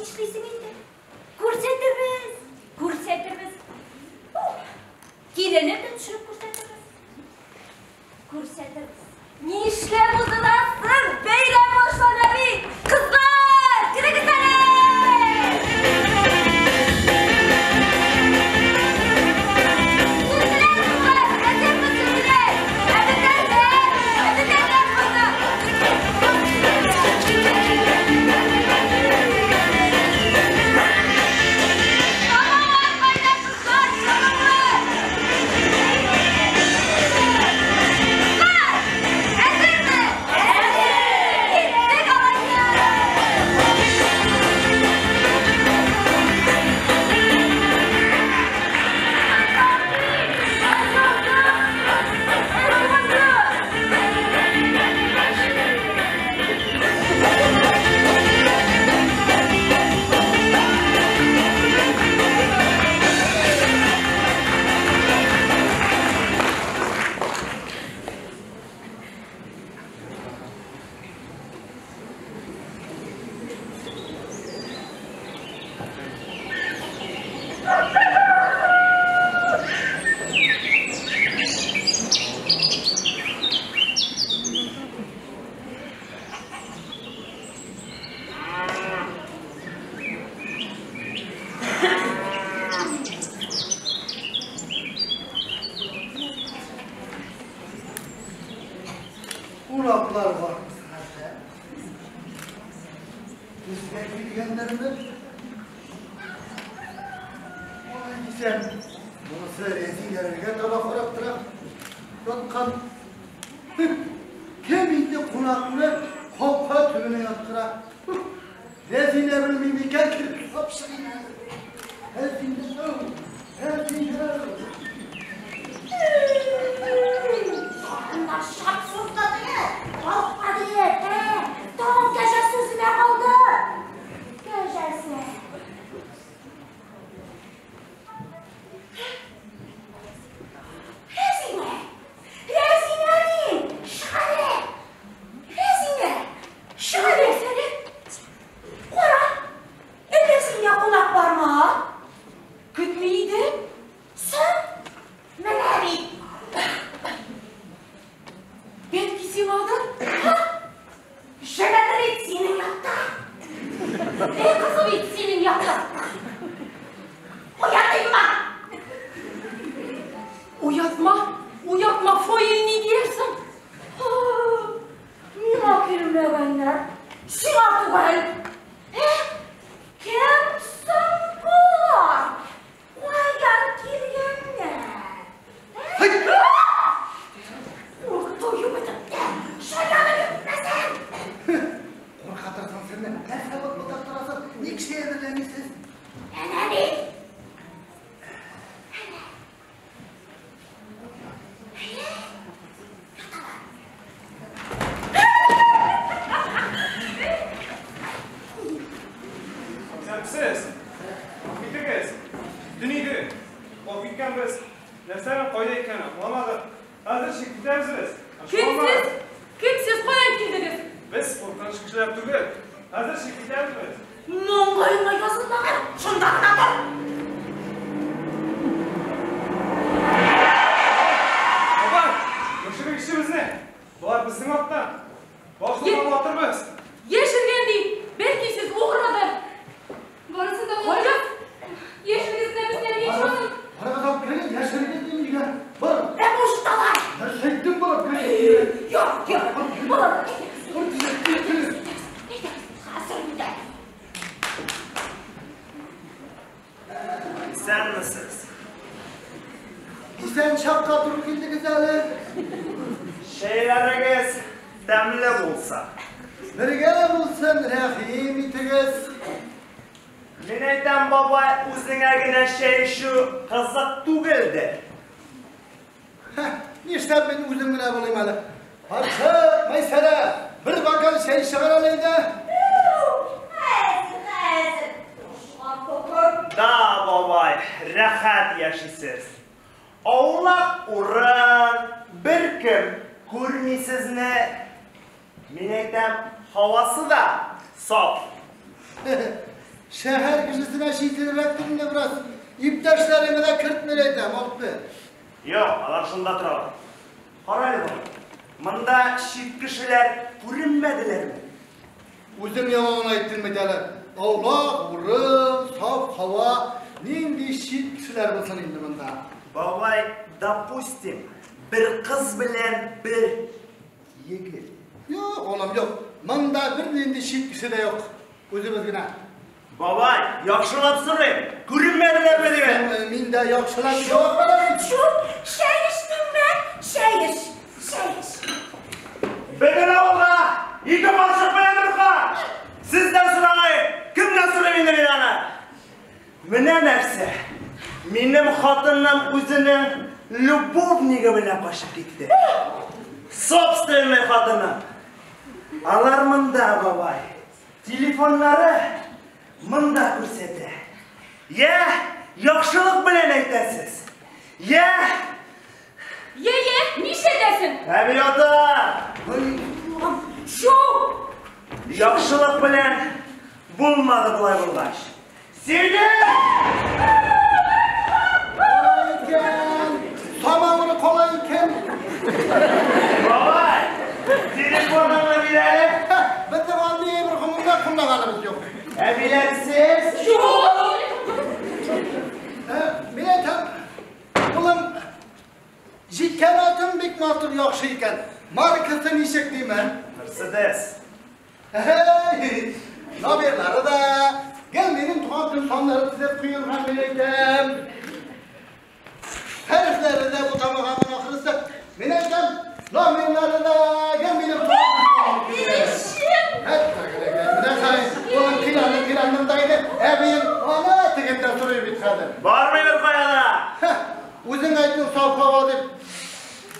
нишлисең инде? Күрсәтербез, күрсәтербез. Килене дә төшереп күрсәтербез. Күрсәтербез. Нишләп утырасың? Бәйрәм башлана бит! Кызлар, керегез әле! Сүзләр, кызлар, әзерме сүзләр? Әбетәрләр, әбетәрләр кызлар! Самовар кайда, кызлар, самовар! Кызлар, әзерме? Әзер! Киттек алайса! Кунаклар бар хәзер. Безгә килгәннәрме? Алай дисәң, монысы Рәзиләргә таба карап тора. Яткан. Кем инде кунакны капка төбенә яткыра? Рәзилә белми микән килеп сап чыгыйм әле. Рәзилә, Рәзилә. Тагын шарт сузлады. Калыкмады, ә? Тагын кәҗә сүзенә калды. Кәҗәсе. Рәзинә! Рәзинә дим! Чык әле! Рәзинә! Чык әле! Кара! Әллә синдә кунак бармы? Көтми идем. Соң, менә бит. Бәлки сиңадыр? Һа? Җегете бит синең якта. Эй, кызы бит синең якта. Уятыйммы? Уятма, уятма, Фаил ни диярсең? Миңа килмәгәннәр, сиңа түгел. Ә? Кем соң болар? Кайдан килгәннәр? Һай! Куркыту бетепте. Шаянып бетмәсен. Куркытырсың син. Нәрсә бытып торасың? Ник чәй әзерләмисез? Әнә бит. Исәнмесез? Китегез. Төн иде. Калып киткәнбез. Нәрсәнең кайда икәнен аңламадык. Хәзер чыгып китәбез без. Кем сез? Кем сез? Каян килдегез? Без куркыныч кешеләр түгел. Хәзер чыгып китәбез без. Маңгаеңа язылмаган, шунда гына тор. Бабай, яшерегезче безне. Болар безнең арттан. Башлыгын батырбыз. Яшергән ди. Бәлки сез угрыдыр. Барысын да кайда? Яшерегез дә безне яшерегез. Барыгыз алып керегез, яшерегез дим өйгә. Бар. Ә мужталар. Нәрсә әйттем барып керегез. Юк, юк. Болар. Бар, керегез. Хәзер инде. Исәнмесез? Исән чакка туры килдегез әле. Чәйләрегез тәмле булса. Бергә булсын, рәхим итегез. Мин әйтәм, бабай, үзеңә генә чәй эчү кызык түгелдер. Нишләп мин үзем генә булыйм әле? Карчык, Мәйсәрә, бер бокал чәй чыгар әле әйдә. Хәзер, хәзер. Тушкан токыр. Да, бабай, рәхәт яшисез. Аулак урын, беркем күрми сезне. Мин әйтәм, һавасы да саф. Шәһәр кешесенә читенрәктер инде бераз. Иптәшләреңне дә кертмә әйтәм, алып бер. Юк, алар шунда торалар. Кара әле, бабай. Монда чит кешеләр күренмәделәрме? Үзең яңа гына әйттең бит әле. Аулак урын, саф һава, нинди чит кешеләр булсын инде монда? Бабай, допустим, бер кыз белән бер егет. Юк, улым, юк. Монда бер нинди чит кеше дә юк. Үзебез генә. Бабай, яхшылап сорыйм. Күренмәделәрме дигән? Мин дә яхшылап җавап бирәм. Чүп, чәй эчтеңме? Чәй эч, чәй эч. Бөтен авылга ике карчык белән бер карт. Сездән сорагай, кемнән сорыйм инде мин аны? Менә нәрсә. Минем хатыным үзенең любовнигы белән качып китте. Собственный хатыным. Алар монда, бабай. Телефоннары монда күрсәтә. Я яхшылык белән әйтәсез. Я Е, е, нишләтәсең? Әби ата! Шу! Яхшылык белән булмады болай булгач. Сине! Икән, тамагını kolay икән. Бабай, телефоныңны бир әле. Безнең андый бер гомумда кулланганыбыз юк. Әбиләр сез? Шу! Мин әйтәм, улым, җиткән атым бик матур яхшы икән. Маркасы ничек димен? Мерседес. Hey, номерлары да, гел минем туган көн саннары тезеп куелган мин әйтәм. Хәрефләре дә бутамаганнан ахрысы. Мин әйтәм, номерлары да гел минем туган көн саннары. Менә хәй, улым кыянның кыянның да иде. Әбием ана тегендә сорый бит хәзер. Бармый бер кая да. Үзең әйттең саф һава дип.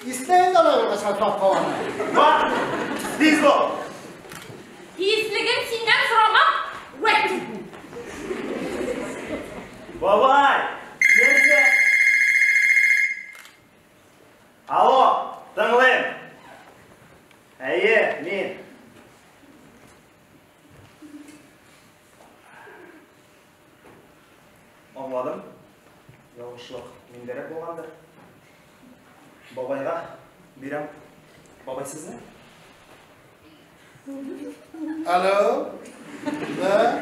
Истә инде алай булгач саф һаваны. Бар, тиз бул. Тизлеген синнән сорамам. Вәт! Бабай, нәрсә? Алло, тыңлыйм. Әйе, мин. Аңладым. Ялгышлык миндәрәк булгандыр. Бабайга бирәм. Бабай сезне? Алло? Да?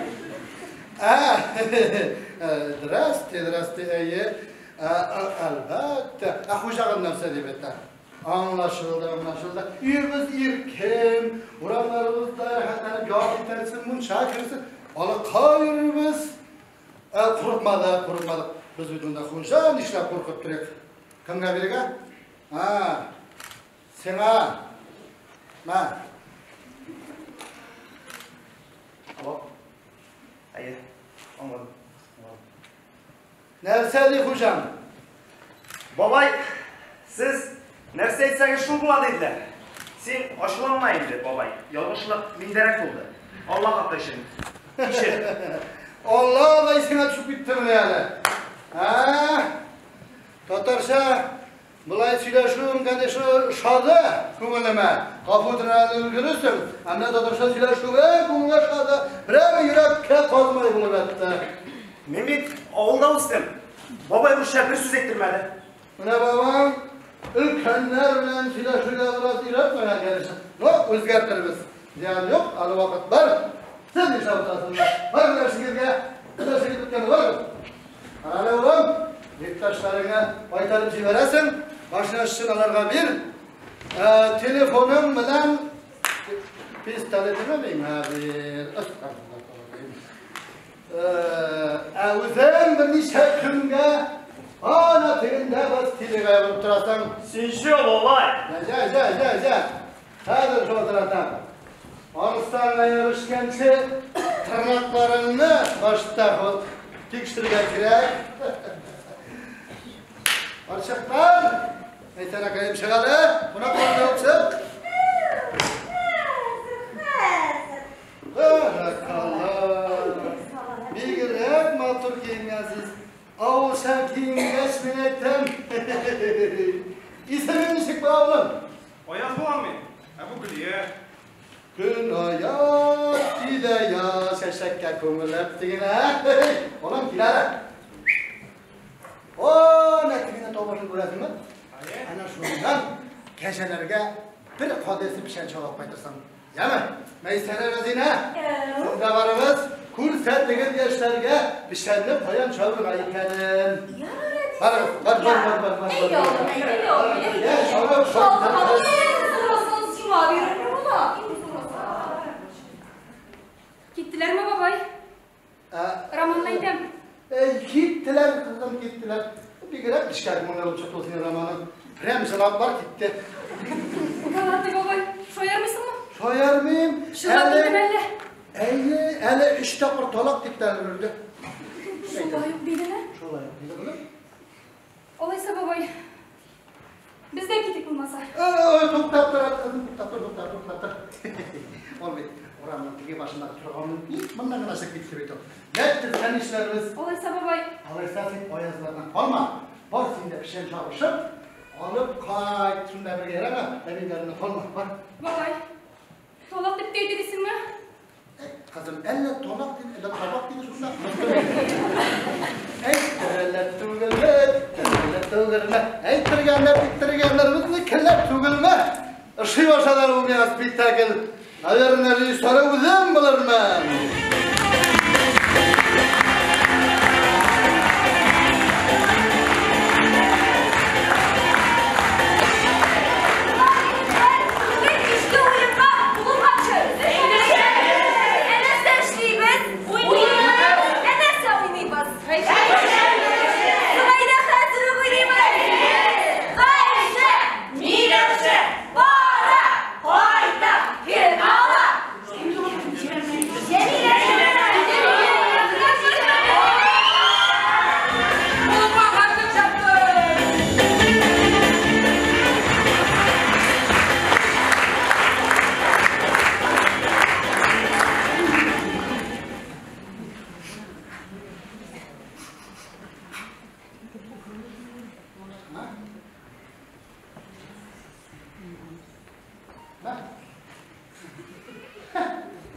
А, здрасте, здрасте, әйе. Әлбәттә. Ә хуҗагын нәрсә дип әйтә? Аңлашылды, аңлашылды. Өебез иркен, урамнарыбызда рәхәтләнеп ял итәрсең, мунча керсең. Алы кай йөрибез? Курыкмадык, курыкмадык. Без бит монда хуҗа, нишләп куркып торыйк? Кемгә бирергә? А, сиңа. Мә. Алло. Әйе, аңладым. Нәрсә ди хуҗам? Бабай, сез нәрсә әйтсәгез шул була диделәр. Син ачуланма инде, бабай. Ялгышлык миндәрәк булды. Алла хакы өчен. Кичер. Алла да исеңә төшеп китте менә әле. Ә? Татарча болай сөйләшүем, конечно, шады күңелемә. Гафу итеп әле өлгерерсең. Ә менә татарча сөйләшүе күңелгә шады. Берәр йөрәккә казмай булып ятты. Мин бит авылда үстем. Бабай русча бер сүз әйттермәде. Менә бабаң өлкәннәр белән сөйләшүгә бераз өйрәтмәгән, конечно. Но үзгәртербез. Зыян юк, әле вакыт бар. Сез нишләп утырасың? Бар эшегезгә, эшегез беткән бар. Әле улым, иптәшләреңә кайтарып җибәрәсең, машина өчен аларга бир. Телефоның белән пистолетыңны миңа бир. Ә үзең берничә көнгә ана тегендә бас телегә ябылып торасың. Син чё, бабай? Җә, җә, җә, җә. Хәзер шалтыратам. Арысланга ябышканчы тырнакларыңны башта тикшерергә кирәк. Карчыклар, әйтәрәк әйеп чык әле, кунакларны алып чык. Бәрәкалла. Бигрәк матур киенгәнсез. Авылча киенгәч, мин әйтәм. Исемең ничек була, улым? Аяз булам мин. Ә бу Гөлия. Көн аяз, килә яз, чәчәк Чәчәккә күмелеп дигән, ә? Балам, кил әле. О, нәтигенә тау башын күрәсеңме? Әнә шуннан кәҗәләргә бер кадәсе печән чабып кайтырсың. Яме, Мәйсәрә Рәзинә, шунда барыгыз, күрсәтегез яшьләргә печәнне каян чабырга икәнен. Бар, бар, бар, бар, бар, бар. Әйдә, чабып, чабып. Киттеләрме, бабай? Романны әйтәм. Киттеләр, кызым, киттеләр. Бигрәк нечкә күңелле булып чыкты синең романың. Прям җылаплар китте. Галати бабай, шаярмыйсыңмы? Шаярмыйм. Чынлап киттеме әллә? Әйе, әле 3 тапкыр талак дип тә өлгерде. Шулай ук дидеме? Шулай ук диде, кызым. Алайса, бабай, без дә китик булмаса. Туктап тор, кызым, туктап тор, туктап тор, туктап тор. Ул бит урамның теге башында торган мөмкин, моннан гына чыгып китте бит ул. Нәттер сән эшләребез. Алайса, бабай. Алайса, син аязлардан калма. Бар син дә печән чабышып, алып кайт, шунда бергә ярама, әбиләреңне калма, бар. Бабай, талак дип тә әйтә дисеңме? Кызым, әллә талак диде, әллә табак диде шунда. Әйттергәннәр түгелме, әллә түгелме? Әйттергәннәр, әйттергәннәр, безне келләп түгелме? Ышый башладылар бу миңа спектакль. Наверное, режиссеры үзем булырмын.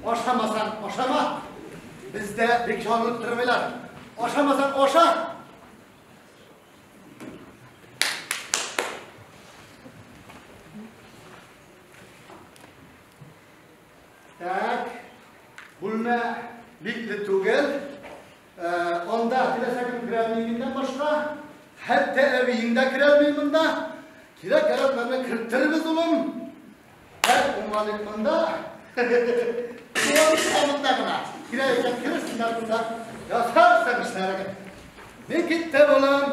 Ашамасан, ашама. Бездә бик җанлы тормыйлар. Ашамасан, аша. Так, бүлмә бикле түгел. Анда теләсә кем керә алмый миннән башка. Хәтта әбиең дә керә алмый монда. Кирәк яракларны керттербез, улым. Һәр уңайлык монда. Монда гына. Кирәк икән керерсеңнәр монда. Ясарсың эшләреңне. Мин киттем, улым.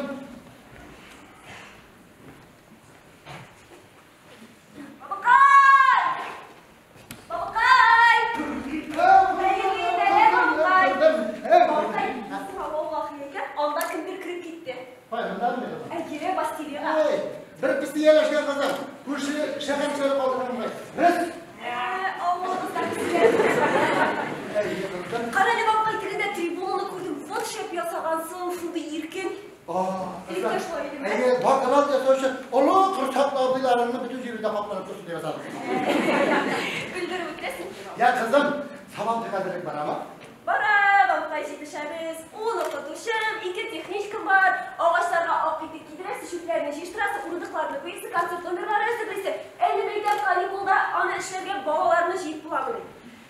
Бабакай! Бабакай! Бабакай, анда кемдер кереп китте. Әйе, Бастилияга. Бер песни яләшкән кызым. Күрше шәһәр кешеләре калдырган. Рес! Авылыбызда кешеләр. Карале, бабакай, тегендә трибунаны күрдем. Вот шәп ясагансың, шундый иркен. Электә шулай идеме? Әйе, бакалар ясаучы олы корсаклы абыйларыңны бөтен җирдә капланып торсын дип язалар. Белдереп үтәсең. Я, кызым, сабак хәзерлек барамы? Бара, бабакай, җитешәбез. Ун укытучым, 2 техничкам бар. Агачларга ак итек кидерәсе, чүпләрне җыештырасы, урындыкларны куясы, концерт номерлары әзерлисе. Әле мәйдан каникулда аны эшләргә балаларны җыеп буламыни?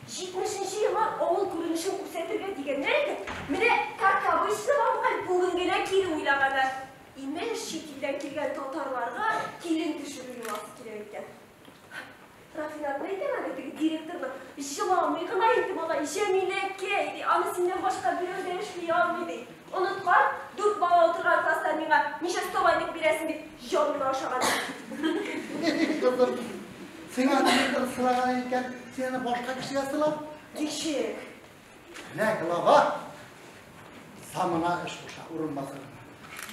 70нче еллар авыл күренешен күрсәтергә дигәннәр иде. Менә, как обычно, бабакай, бүген генә кире уйлаганнар. Имеш, чит илдән килгән татарларга килен төшерү йоласы кирәк икән. Рафинатны әйтәм әле, теге директорны. Җыламый гына инде малай, Җәмиләкәй, ди, аны синнән башка берәү дә эшли алмый, ди. Оныткан, 4 бала утырган класста миңа ничә столайник бирәсең дип җанына ашаган. Кызым, сиңа директор сылаган икән, син аны башка кешегә сылап? Ничек? Менә глава самына эш куша, урынбасарына.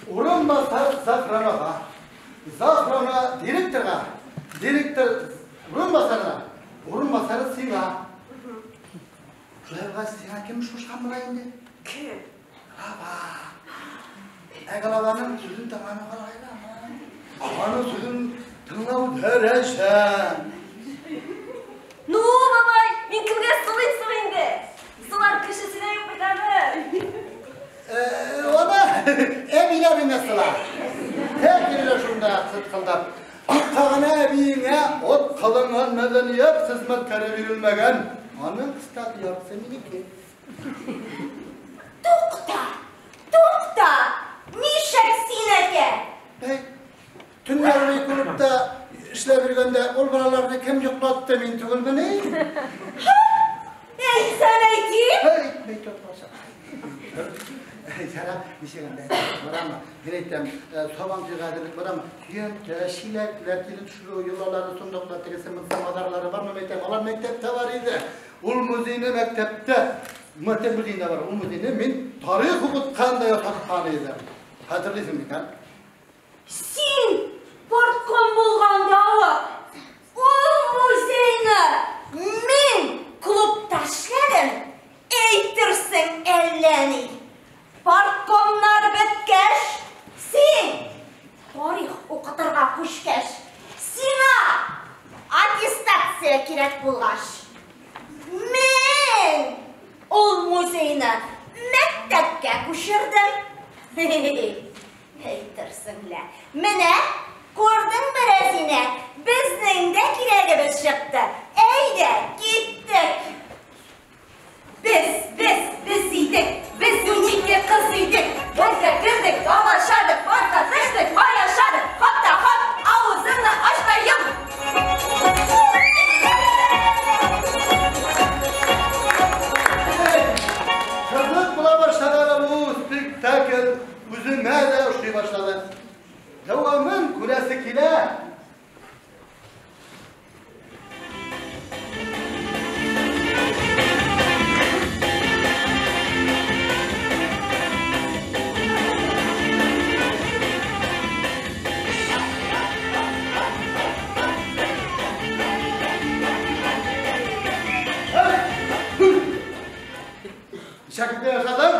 Урынбасар Зафранага, Зафрана директорга, директор урынбасарына, урынбасары сиңа. Шулай булгач, сиңа кем эш кушкан була инде? Кем? Глава. Ә главаның сүзен тыңламый калгайлармы? Аның сүзен тыңлау дәрәҗә. Ну, бабай, мин кемгә сылыйм соң инде? Сылар кешесе дә юк бит әле. Аны әбиләр инәсылар. Тәкирләр шунда сыткылдап. Юкка гына әбиеңә от кылынган мәдәният хезмәткәре бирелмәгән. Аның, кстати, яртысы минеке. Тукта! Тукта! Нишләп синеке? Бәй, төннәр буе клубта эшләп йөргәндә ул балаларны кем йоклатты, мин түгелмени? Әйтсән әйтим! Әйтмәй тотмаса. Сара, ничек инде? Барамы? Мин әйтәм, сабан туйга әзерлек барамы? Көянтә, чиләкләр, килен төшерү йолалары, сондыклар, тегесе монысы мазарлары бармы? Мин әйтәм, алар мәктәптә бар иде. Ул музейны мәктәптә, мәктәп музеенда бар. Ул музейны мин тарих укытканда ясаткан идем. Хәтерлисең микән? Син партком булганда ул музейны мин клубта эшләдем, әйтерсең әллә ни. Парткомнар беткәч, син тарих укытырга күчкәч, сиңа аттестация кирәк булгач, мин ул музейны мәктәпкә күчердем. Әйтерсең лә. Менә күрдеңме, Рәзинә, безнең дә кирәгебез чыкты. Әйдә, киттек. Без идек, без 12 кыз идек. Бергә кердек, талашадык, парка төштек, аяшадык. Хоп та хоп, авызыңны ач та йом. Кызык була башлады әле бу спектакль. Үземә дә ошый башлады. Дәвамын күрәсе килә. Ничек яшадың?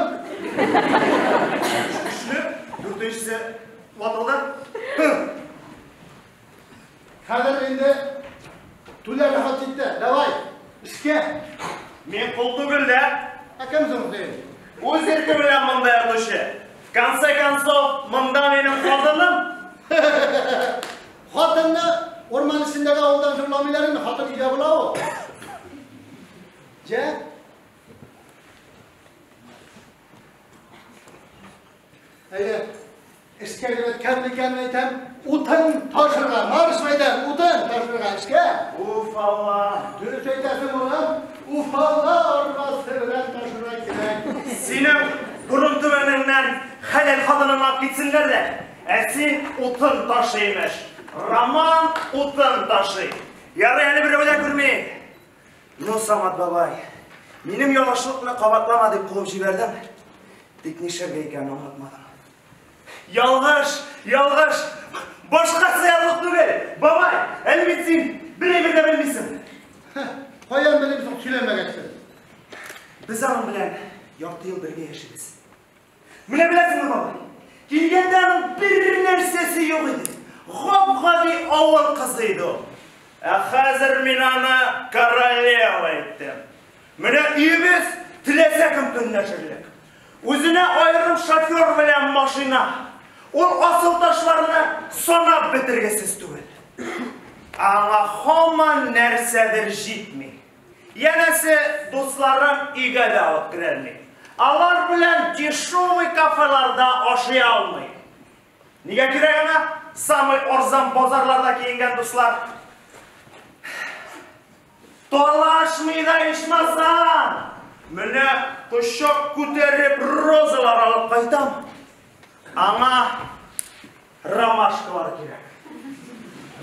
Өчле, дүртенчесе ватылды. Хәзер инде түләр рәхәт итте. Давай, эшкә. Мин кул түгел дә. Ә кем соң син? Үз ирке белән монда ятучы. В конце концов, монда минем хатыным. Хатынны урман эчендәге авылдан зурламыйлар инде, хатын өйдә була ул. Җә. Әйдә, эшкә дип әйткән микән әйтәм, утын ташырга, марш мәйдан, утын ташырга эшкә. Уф, Алла. Дөрес әйтәсең, улым, уф, Алла арбасы белән ташырга кирәк. Синең борын төбеңнән хәләл хатыныңны алып китсеннәр дә, ә син утын ташый имеш. Роман утын ташый. Ярый әле берәү дә күрми. Ну, Самат бабай, минем ялгышлыкны кабатлама дип куып җибәрдем. Тик нишләргә икәнен аңлатмадым. Ялгыш, ялгыш, башка сыярлык түгел. Бабай, әле бит син бер әйбер дә белмисең. Каян белим соң сөйләмәгәнсең? Без аның белән ярты ел бергә яшибез. Менә беләсеңме, бабай, килгәндә аның бер нәрсәсе юк иде. Гап-гади авыл кызы иде ул. Ә хәзер мин аны королева иттем. Менә өебез теләсә кем көнләшерлек. Үзенә аерым шофер белән машина. Ул асыл ташларны санап бетергесез түгел. Аңа һаман нәрсәдер җитми. Янәсе дусларын өйгә дә алып керәлми. Алар белән дешевый кафеларда ашый алмый. Нигә кирәк аңа самый арзан базарларда киенгән дуслар? Талашмый да ичмасам. Менә кочак күтәреп розалар алып кайтам. Аңа ромашкалар кирәк.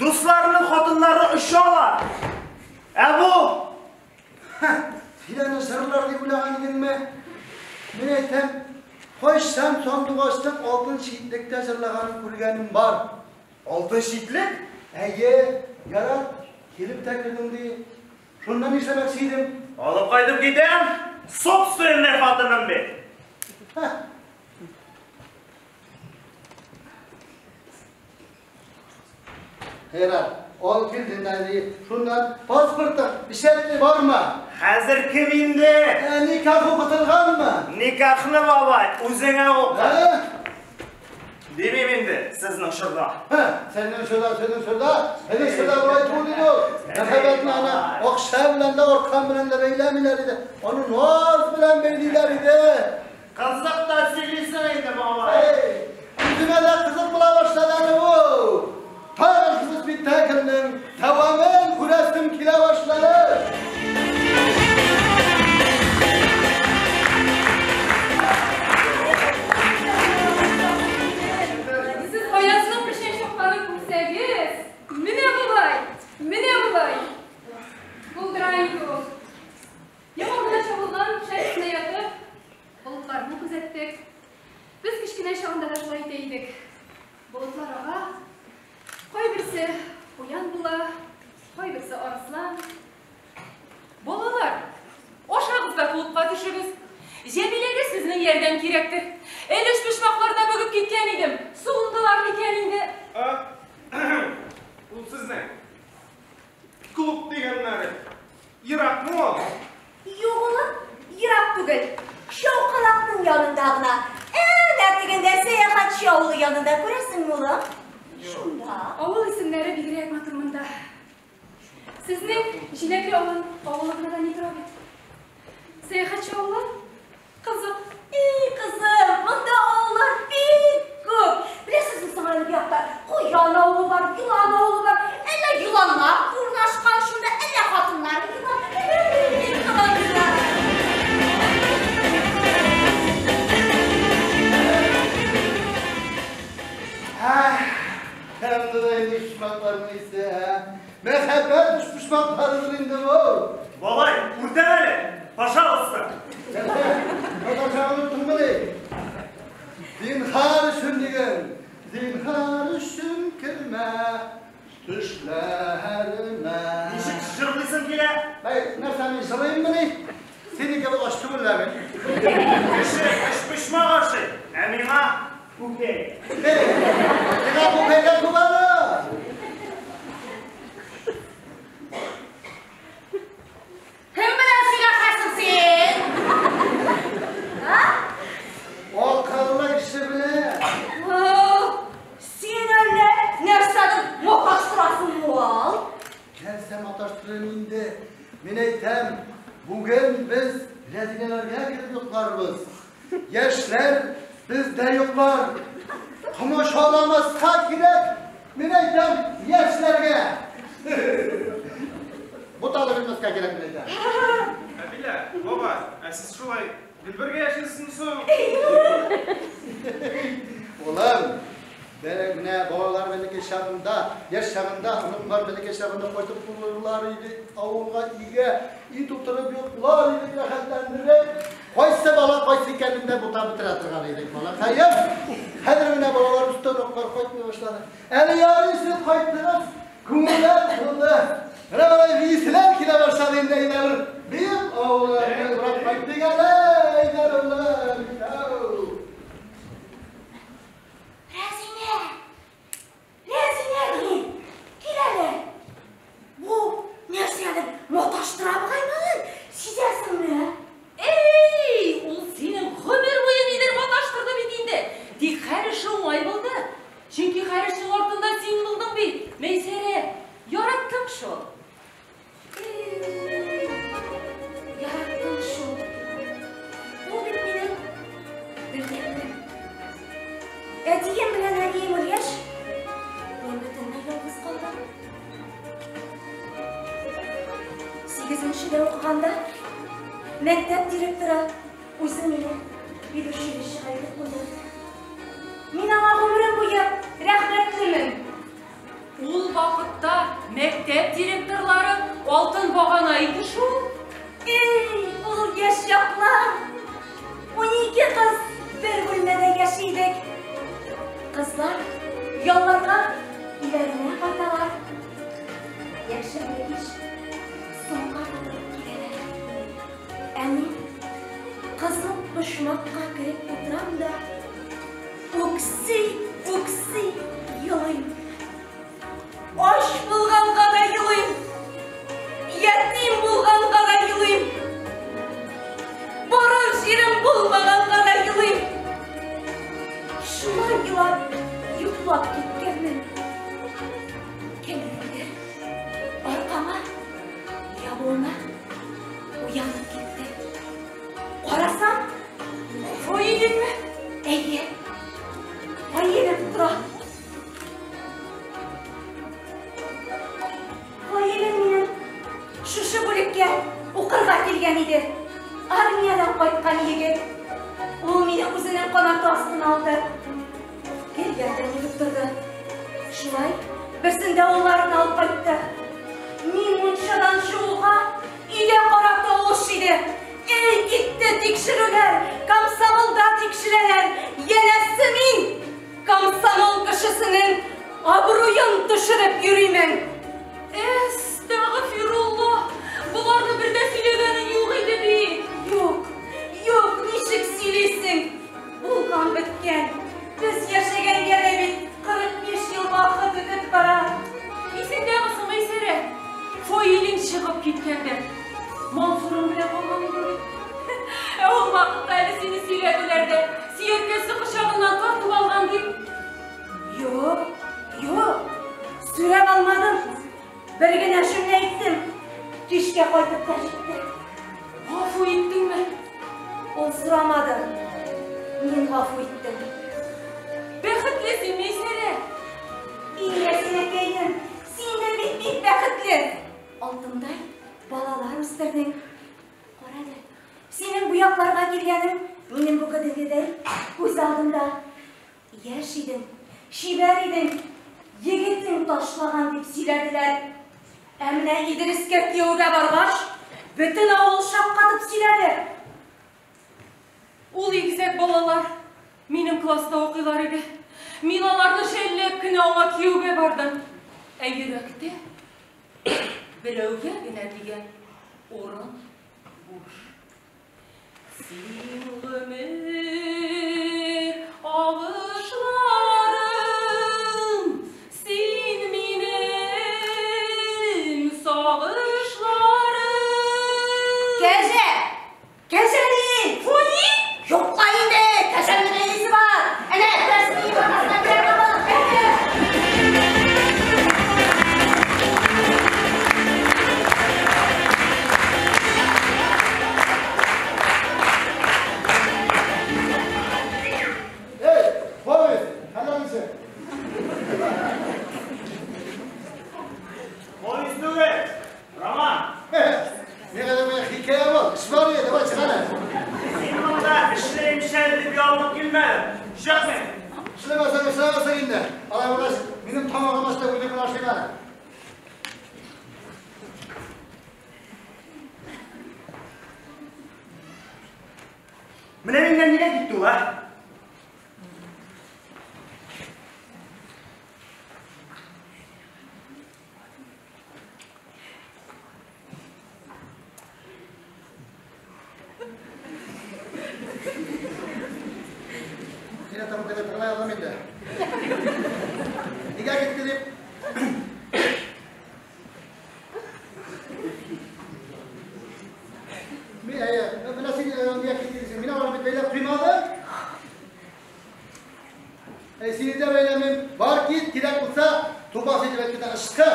Дусларының хатыннары очалар. Ә бу Син аны сырлар дип уйлаган идеңме? Мин әйтәм, кайчан сандугачның алтын читлектә җырлаганын күргәнем бар. Алтын читлек? Әйе, ярар, килеп тә кердең ди. Шуннан нишләмәкче идем? Алып кайтып китәм, собственный хатыным бит. Ярар, Ал килдең дә шуннан паспорты печатьле бармы? Хәзер кем инде? Никах укытылганмы? Никахны, бабай, үзеңә укы. Димим инде, сезнең чорда. Синең чорда, синең чорда, синең чорда болай түгел иде ул. Мәхәббәтне ана акча белән дә, аркан белән дә бәйләмиләр иде. Аны наз белән бәйлиләр иде. Кызык та сөйлисең инде, бабай. Үземә дә кызык була башлады әле бу. Тагын шул спектакльнең дәвамын күрәсем килә башлады. Сез Аязның печән чапканын күрсәгез, менә болай, менә болай. Булдыра инде ул. Яңа гына чабылган печән өстенә ятып, болытларны күзәттек. Без кечкенә чагында да шулай итә идек. Болытлар ага, кайберсе куян була, кайберсе арыслан. Балалар, ашагыз да клубка төшегез. Җәмиләгә сезнең ярдәм кирәктер. Әле өчпочмакларда бөгеп киткән идем. Суындылар микән инде? Ул сезнең клуб дигәннәре еракмы ул? Юк, улым, ерак түгел. Чаукалакның янында гына. Әнә тегендә сәяхәтче авылы янында күрәсеңме, улым? Шунда. Авыл исемнәре бигрәк матур монда. Сезнең Җиләкле авылы гына да ни тора бит. Сәяхәтче авылы? Кызык. Эй, кызым, монда авыллар бик күп. Беләсезме соң әле бу якта Куян авылы бар, Елан авылы бар. Әллә еланнар урнашкан шунда, әллә хатыннар елан. Бик кызык. Тәмле дә инде өчпочмакларның исе, ә? Мәхәббәт өчпочмакларыдыр инде бу. Бабай, үртәм әле, пожалуйста. Татарча оныттыңмыни? Зинһар өчен диген, зинһар өчен кермә төшләремә. Ничек җырлыйсың килә? Әй, нәрсә мин җырлыйммыни? Синең кебек ач түгел лә мин. Кеше өчпочмак ашый, ә миңа күкәй. Сиңа күкәйгә күп әле. Кем белән сөйләшәсең син? А? Акыллы кеше белән. Син әллә нәрсәдер маташтырасың, ул? Нәрсә маташтырыйм инде? Мин әйтәм, бүген без Рәзинәләргә кереп йокларбыз. Яшьләр бездә йоклар. Комачауламаска кирәк. Мин әйтәм, яшьләргә. Буталып бетмәскә кирәк, мин әйтәм. Әбилә, бабай, ә сез шулай гел бергә яшисезме соң? Улым, менә балалар бәләкәй чагында, яшь чагында, оныклар бәләкәй чагында кайтып булырлар иде, авылга, өйгә, өй тутырып йоклар идек, рәхәтләндереп. Кайсы бала кайсы икәнен дә бутап бетерә торган идек, балакаем. Хәзер менә балалар үсте, оныклар кайтмый башлады. Әле ярый сез кайттыгыз, күңелләр тулды. Менә болай бииселәр килә башлады инде, әйдә бер биеп авылларны урап кайттык әле, әйдә улым. Рәзинә! Рәзинә дим! Кил әле! Бу нәрсәдер маташтыра бугаймы? Сизәсеңме? Эй, ул синең гомер буе нидер маташтырды бит инде. Тик һәр эше уңай булды. Чөнки һәр эшнең артында син булдың бит. Мәйсәрә, яраттың шул. Яраттың шул. Ул бит минем бердәнберем. Әтием белән әнием үлгәч, мин бөтенләй ялгыз калдым. 8-нчедә укыганда мәктәп директоры үзе мине педучилищега илтеп куйды. Мин аңа гомерем буе рәхмәтлемен. Ул вакытта мәктәп директорлары алтын багана иде шул. Эй, ул яшь чаклар! 12 кыз бер бүлмәдә яши идек. Кызлар ялларга өйләренә кайталар. Якшәмбе кич соңга кадәр киләләр. Ә мин кызыл почмакка кереп утырам да үкси-үкси елыйм. Ач булганга да елыйм. Ятим булганга да елыйм. Барыр җирем булмаганга да елыйм. Шулай елап, йоклап киткәнмен. Кемнеңдер аркама ябуына уянып киттем. Карасам, Фаилеңме? Әйе, Фаилем тора. Фаилем минем шушы бүлеккә укырга килгән иде. Армиядән кайткан егет. Ул мине үзенең канаты астына алды. Гел ярдәм итеп торды. Шулай берсендә улларын алып кайтты. Мин мунчадан чыгуга өйдә кара тавыш иде. Эй, китте тикшерүләр, комсомолда тикшерәләр. Янәсе мин комсомол кешесенең абруен төшереп йөримен. Әстәгъфируллаһ! Боларны бер дә сөйләгәнең юк иде бит. Юк, юк, ничек сөйлисең? Булган беткән. Без яшәгәнгә дә бит 45 ел вакыт үтеп бара. Исеңдәме соң, Мәйсәрә? Фаилең чыгып киткәндә Мансурың белән калган иде бит. Ә ул вакытта әле сине сөйләделәр дә, сөяркәсе кочагыннан тартып алган дип. Юк, юк, сүрәп алмадым. Бер генә җөмлә әйттем. Кичкә кайтып та җитте. Гафу иттеңме? Ул сорамады. Мин гафу иттем. Бәхетле син, Мәйсәрә. И, Рәсимәкәем, син дә бит бик бәхетле. Алтындай балалар үстердең. Кара әле, синең бу якларга килгәнең минем бу кадәргедәй күз алдымда. Яшь идең, чибәр идең, егетең ташлаган дип сөйләделәр. Ә менә Идрискә кияүгә баргач, бөтен авыл шаккатып сөйләде. Ул игезәк балалар минем класста укыйлар иде. Мин аларны шәлләп кенә аңа кияүгә бардым. Ә йөрәктә берәүгә генә дигән урын буш. Син гомер агышларым, син минем сагышларым. Кәҗә! Кәҗә дим! Фуни! Йокла инде, кәҗәнең әнисе бар. Әнә, рәсми аркасына керә кабыл. Эй, повесть, хәлләр ничек? Повесть түгел, роман. Ни кадәр менә хикәя был. Эш бар иде, давай чык әле. Мин монда эшләйм дип ялынып килмәдем. Чыкмыйм. Эшләмәсәң, эшләмәсәң инде. Алай булгач, минем тамагым ачта, үзем генә ашыйм әле. Менә миннән нигә китте ул, а? Сине тагын теге тыңлай алам инде. Нигә китте дип? Мин, әйе, менә син нигә китте дисең? Мин аларны бит бәйләп куймадым. Әй, сине дә бәйләмим. Бар кит, кирәк булса, тупас итеп әйткәндә ышкы.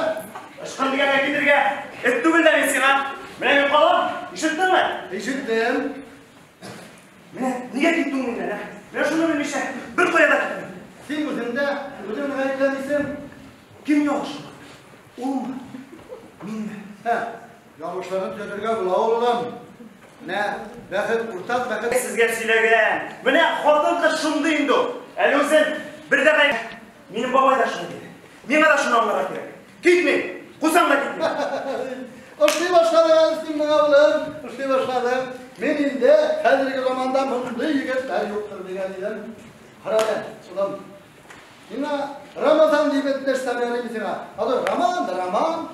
Ышкын дигәнгә китергә эт түгел дә мин сиңа. Менә мин калам, ишеттеңме? Ишеттем. Менә нигә китте ул миннән, а? Менә шуны белмичә, бер кая да китмим. Син үзең дә, үзеңне гаепләмисең. Кем ялгыш? Улмы? Минме? Һә, ялгышларны төзәтергә була, улым. Менә бәхет, уртак бәхет. Сезгә сөйләгән. Менә хатын-кыз шундый инде ул. Әле үзен бер дә гаеп. Минем бабай да шуны диде. Миңа да шуны аңларга кирәк. Китмим. Кусаң да китмим. Ошый башладың әле син моңа, улым. Ошый башладың. Мин инде хәзерге заманда мондый егетләр юктыр дигән идем. Кара әле, улым. Миңа Рамазан дип эндәшсәм ярыймы сиңа? Ады Роман да Роман.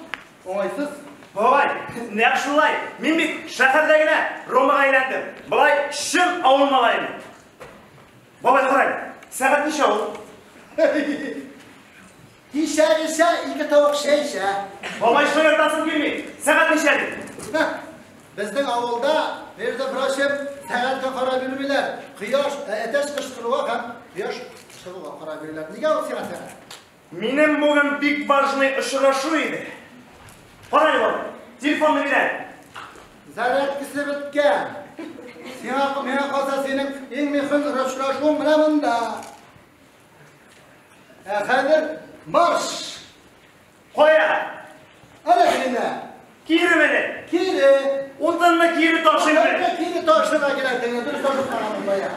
Уңайсыз. Бабай, нәкъ шулай. Мин бит шәһәрдә генә Ромага әйләндем. Болай чын авыл малае мин. Бабай, кара әле. Сәгать ничә ул? Ишә, ишә, ике тавык чәй эчә. Бабай, шаяртасым килми. Сәгать ничә ди? Безнең авылда, между прочим, сәгатькә карап йөрмиләр. Кояш, әтәч кычкыруга һәм кояш чыгуга карап йөриләр. Нигә ул сиңа сәгать? Минем бүген бик важный очрашу иде. Кара әле, бабай, телефонны бир әле. Зарядкасы беткән. Сиңа, миңа калса, синең иң мөһим очрашуың менә монда. Ә хәзер марш! Кая? Әнә сине. Кире менә. Кире. Утынны кире ташыйм менә. Утынны кире ташырга кирәк, тегене дөрес ташып карамын бая.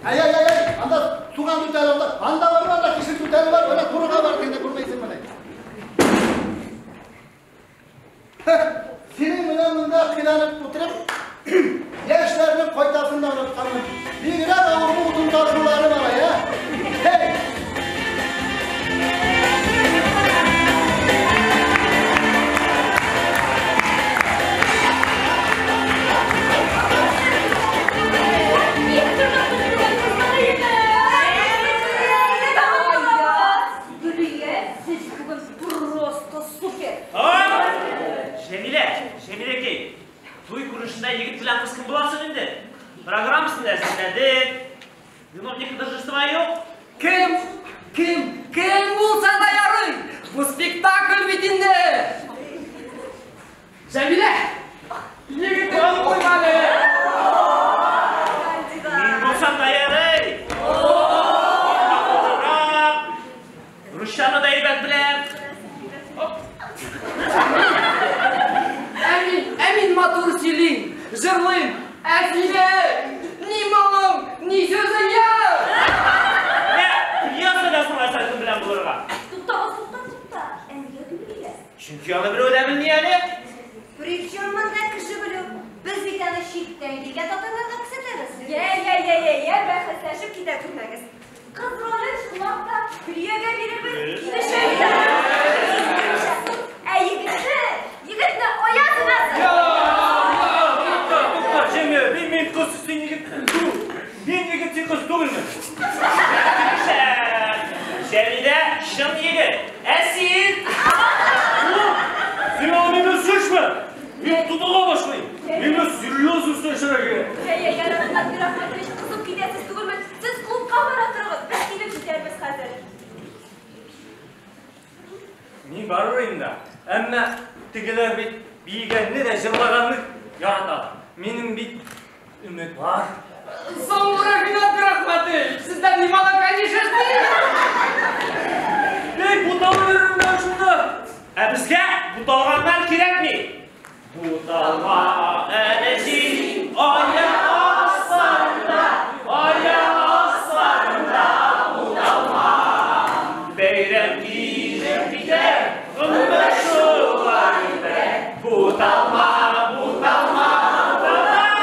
Әй, әй, әй, әй, анда суган түтәле анда, анда бар, анда кишер түтәле бар, менә турыга бар, тегене күрмәйсең менә. Синең менә монда кыйланып утырып, яшьләрнең кайтасын да онытканмын. Бигрәк авыр бу утын ташулары бар, ә? Һей! Җәмилә, Җәмиләкәй, туй күренешендә егет белән кыз кем буласың инде? Программасын әзерләдек. Виновник торжества юк. Кем? Кем? Кем булса да ярый! Бу спектакль бит инде! Җәмилә! Егетне алып куйма әле! Мин булсам да ярый! Акыллырак, русчаны да әйбәт беләм. Ә мин, ә мин матур сөйлим, җырлыйм, ә синең ни моңың, ни сүзең юк! Менә пьесада соң әсәркем белән булырга. Туктагыз, тукта, тукта. Ә нигә Гөлия? Чөнки аны берәү дә белми әле. Причем монда кеше белү? Без бит аны читтән килгән татарларга күрсәтәбез. Я, я, я, я, я, бәхәсләшеп китә күрмәгез. Кыз ролен чынлап та Гөлиягә бирербез. Килешә. Ә егетне, егетне Аяз инәсе. Тукта, тукта, Җәмилә, мин мин кыз, син егет түгел. Мин егет, син кыз түгелме? Килешә. Җәмилә чын егет. Ә син? Син аны мине сөшмә. Мин тотыла башлыйм. Мине серьезно сөшәргә кирәк. Я, я, я, Рәхмәт Рәхмәтович, кызып китәсез түгелме? Сез клубка бара торыгыз, без килеп җитәрбез хәзер. Мин барыр идем дә. Әмма тегеләр бит биегәнне дә җырлаганны яраталар. Минем бит өмет бар. Соң, Рәхмәт Рәхмәтович, сездән ни молока, ни шерсти? Эй, буталып йөрермен мин шунда. Ә безгә буталганнар кирәкми. Буталма әле син аяк асларында, аяк асларында буталма. Бәйрәм килеп китәр, гомер шулай үтә. Буталма, буталма, буталма.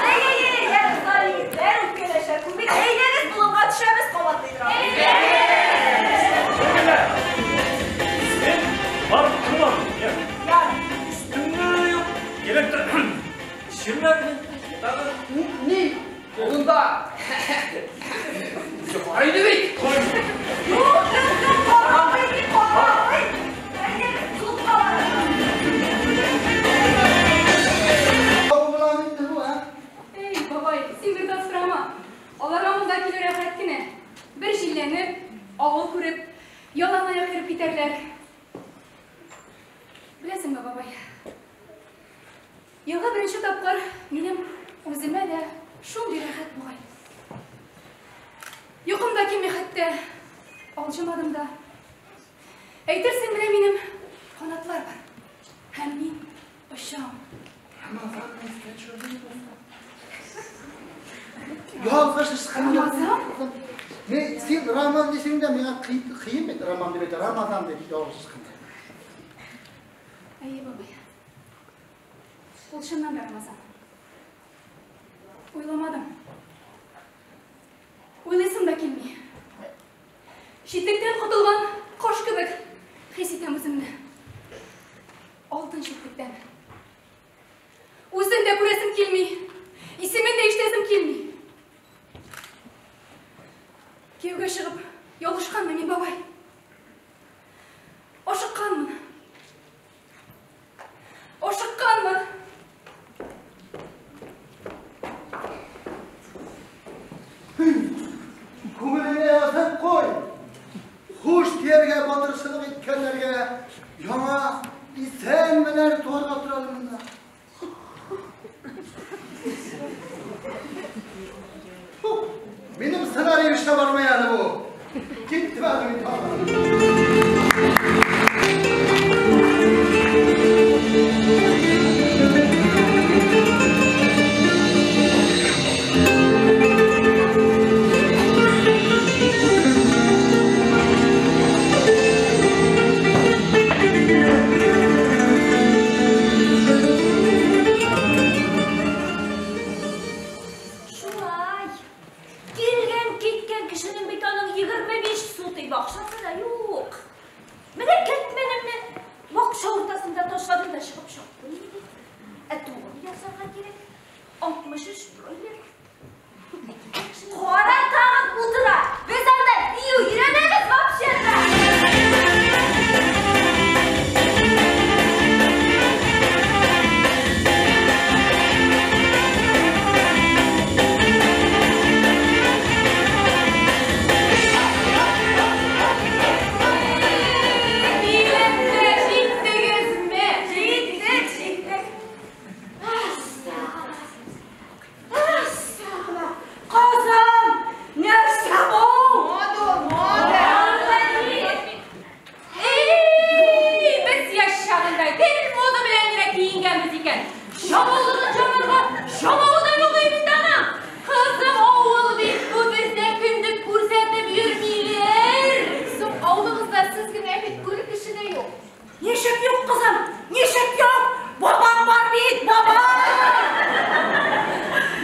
Әй, әй, әй, әй, кызлар, егетләр, үпкәләшә күрмик. Әйдәгез, болынга төшәбез, кабатлый торабыз. Җәмилә, син барып тормам. Яр. Өстеңдә юк. Электр чирмәдме? Тагы Ни? Болында бар иде бит. Юк, юк, юк, карамый, мин карамый. Әйдәгез, клубка барабыз. Була инде бу, ә? Эй, бабай, син бер дә сорама. Аларга монда килү рәхәт кенә. Бер җилләнеп, авыл күреп, ялан аяк йөреп китәрләр. Беләсеңме, бабай? Елга беренче тапкыр минем үземә дә шундый рәхәт бугай. Йокым да килми хәтта. Алҗымадым да. Әйтерсең менә минем канатлар бар. Һәм мин очам. Рамазан искә төшердең булса. Ялгыш ычкынды. Рамазан? Мин син Рамазан дисең дә миңа кыен бит Рамазан дип әйтә. Рамазан дип ялгыш ычкынды. Әйе, бабай. Ул чыннан да Рамазан. Уйламадым. Уйлыйсым да килми. Читлектән котылган кош кебек хис итәм үземне. Алтын читлектән. Үзен дә күрәсем килми. Исемен дә ишетәсем килми. Минем сценарий эшләп бармый әле бу. Китте әле бит. Шулай. Килгән киткән кешенең бит аның 25 сутый бакчасы да юк. Менә кертмәнемне бакча уртасында ташладым да чыгып чаптым инде. Ә тугын ясарга кирәк. 63 бройлер. Кара тагын утыра. Без анда бию өйрәнәбез вообще-то. Килеп тә җиттегезме? Җиттек, җиттек. Әстәгъфирулла. Кызым, нәрсә бу? Мода, мода. Эй, без яшь чагында гел мода белән генә киенгәнбез икән. Чамалыгын чамарга чамалы да юк инде аның. Кызым, авыл бит бу, бездә кендек күрсәтеп йөрмиләр. Соң авылыгызда сез генә бит, күрер кеше дә юк. Ничек юк, кызым? Ничек юк? Бабаң бар бит, бабаң!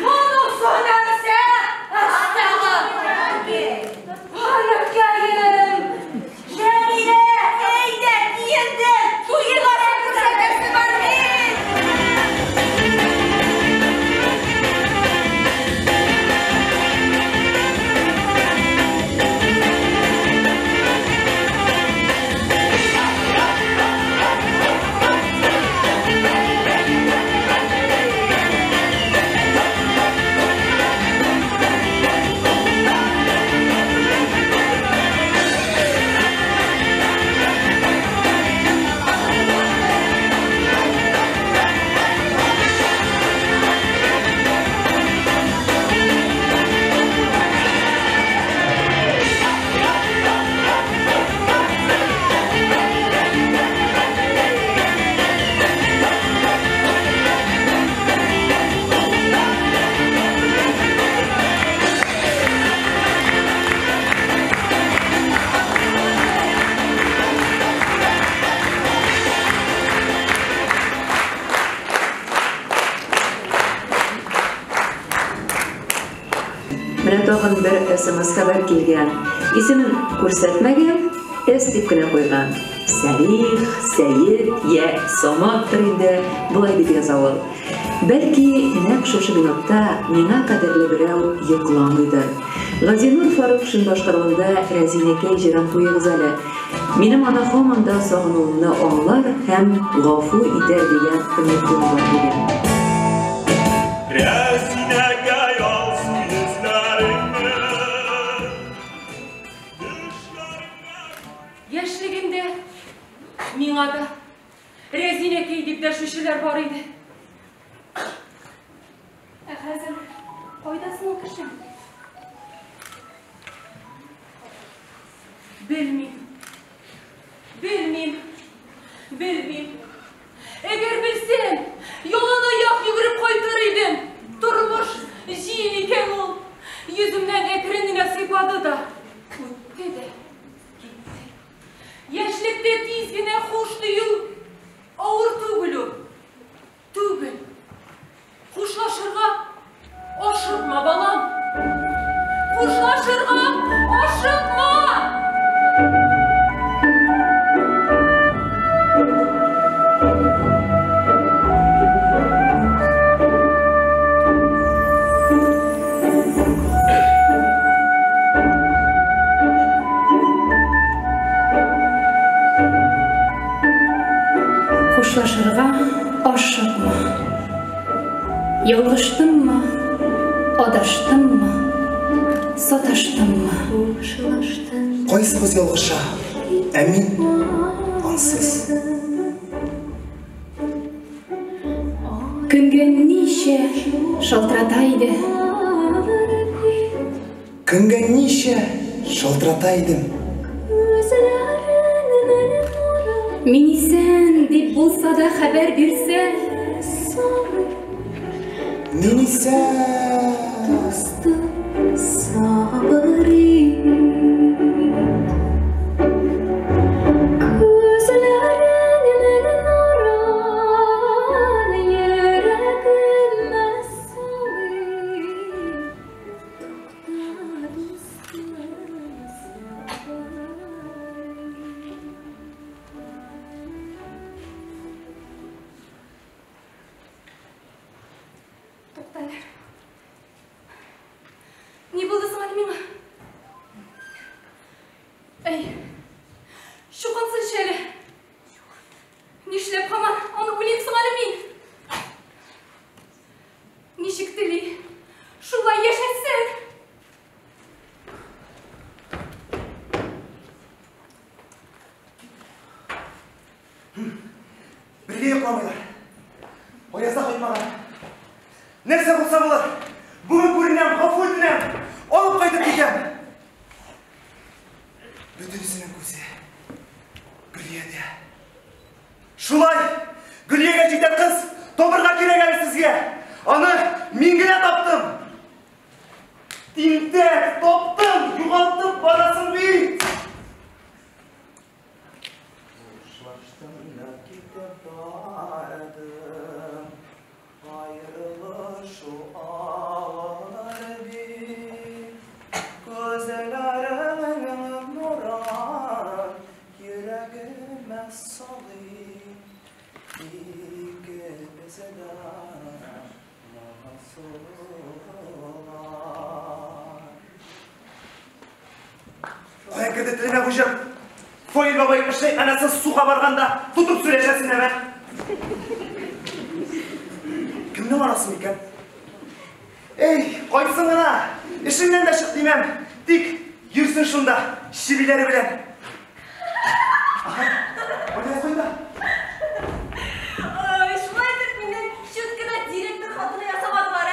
Монысы нәрсә? Әстәгъфирулла. Җәмилә, әйдә, киендер! Туйга күрсәтәсе бар бит! Менә тагын бер СМС хәбәр килгән. Исемен күрсәтмәгән, С дип кенә куйган. Сәлих, Сәет, я Саматтыр инде, болай дип яза ул. Бәлки, нәкъ шушы минутта миңа кадерле берәү йокламыйдыр. Газинур Фарукшин башкаруында Рәзинәкәй җырын куегыз әле. Минем аны һаман да сагынуымны аңлар һәм гафу итәр дигән өметем бар дигән. Рәзинәкәй алсу йөзләреңне. Яшьлегемдә миңа да Рәзинәкәй дип дәшүчеләр бар иде. Ә хәзер кайда соң ул кеше? Белмим. Белмим. Белмим. Әгәр белсәм, ялан аяк йөгереп кайтыр идем. Тормыш җил икән ул. Йөземнән әкрен генә сыйпады да, үтте дә китте. Яшьлектә тиз генә хуш дию авыр түгел ул. Түгел. Хушлашырга ашыкма, балам. Хушлашырга ашыкма! Хушлашырга ашыкма. Ялгыштыммы, адаштыммы, саташтыммы? Кайсыбыз ялгыша, ә мин ансыз. Көнгә ничә шалтырата иде. Көнгә ничә шалтырата идем. Мин исән дип булса да хәбәр бирсә. Мин исән. Дустым, сабыр ит. Күзләреңнең нурын йөрәгемә салып. Тукта, дустым, сабыр ит. Тукта әле. Ни булды соң әле миңа? Әй, чукынсынчы әле. Нишләп һаман аны уйлыйм соң әле мин? Ничек тели, шулай яшәсен. Бергә йокламыйлар. Аяз да кайтмаган. Нәрсә булса булыр. Бүген күренәм, гафу үтенәм. Алып кайтып китәм. Бөтенесенең күзе Гөлиядә. Шулай, Гөлиягә җитә кыз табырга кирәк әле сезгә. Аны мин генә таптым. Тинтәк, таптым, югалтып барасың бит. Хушлаштым да китеп бардым. Аерылышу авыр бит. Күзләреңнең нурын йөрәгемә салып. Икебез дә моңсулар. Кая керде телемә бу җыр? Фаил бабай эшли, анасы суга барганда тотып сөйләшәсен әмә. Кемнең анасы микән? Эй, кайтсын гына. Эшеннән дә чык димәм. Тик йөрсен шунда, чебиләре белән. Аһа, Аяз кайда? Ой, шулай итеп миннән чүт кенә директор хатыны ясамадылар, ә?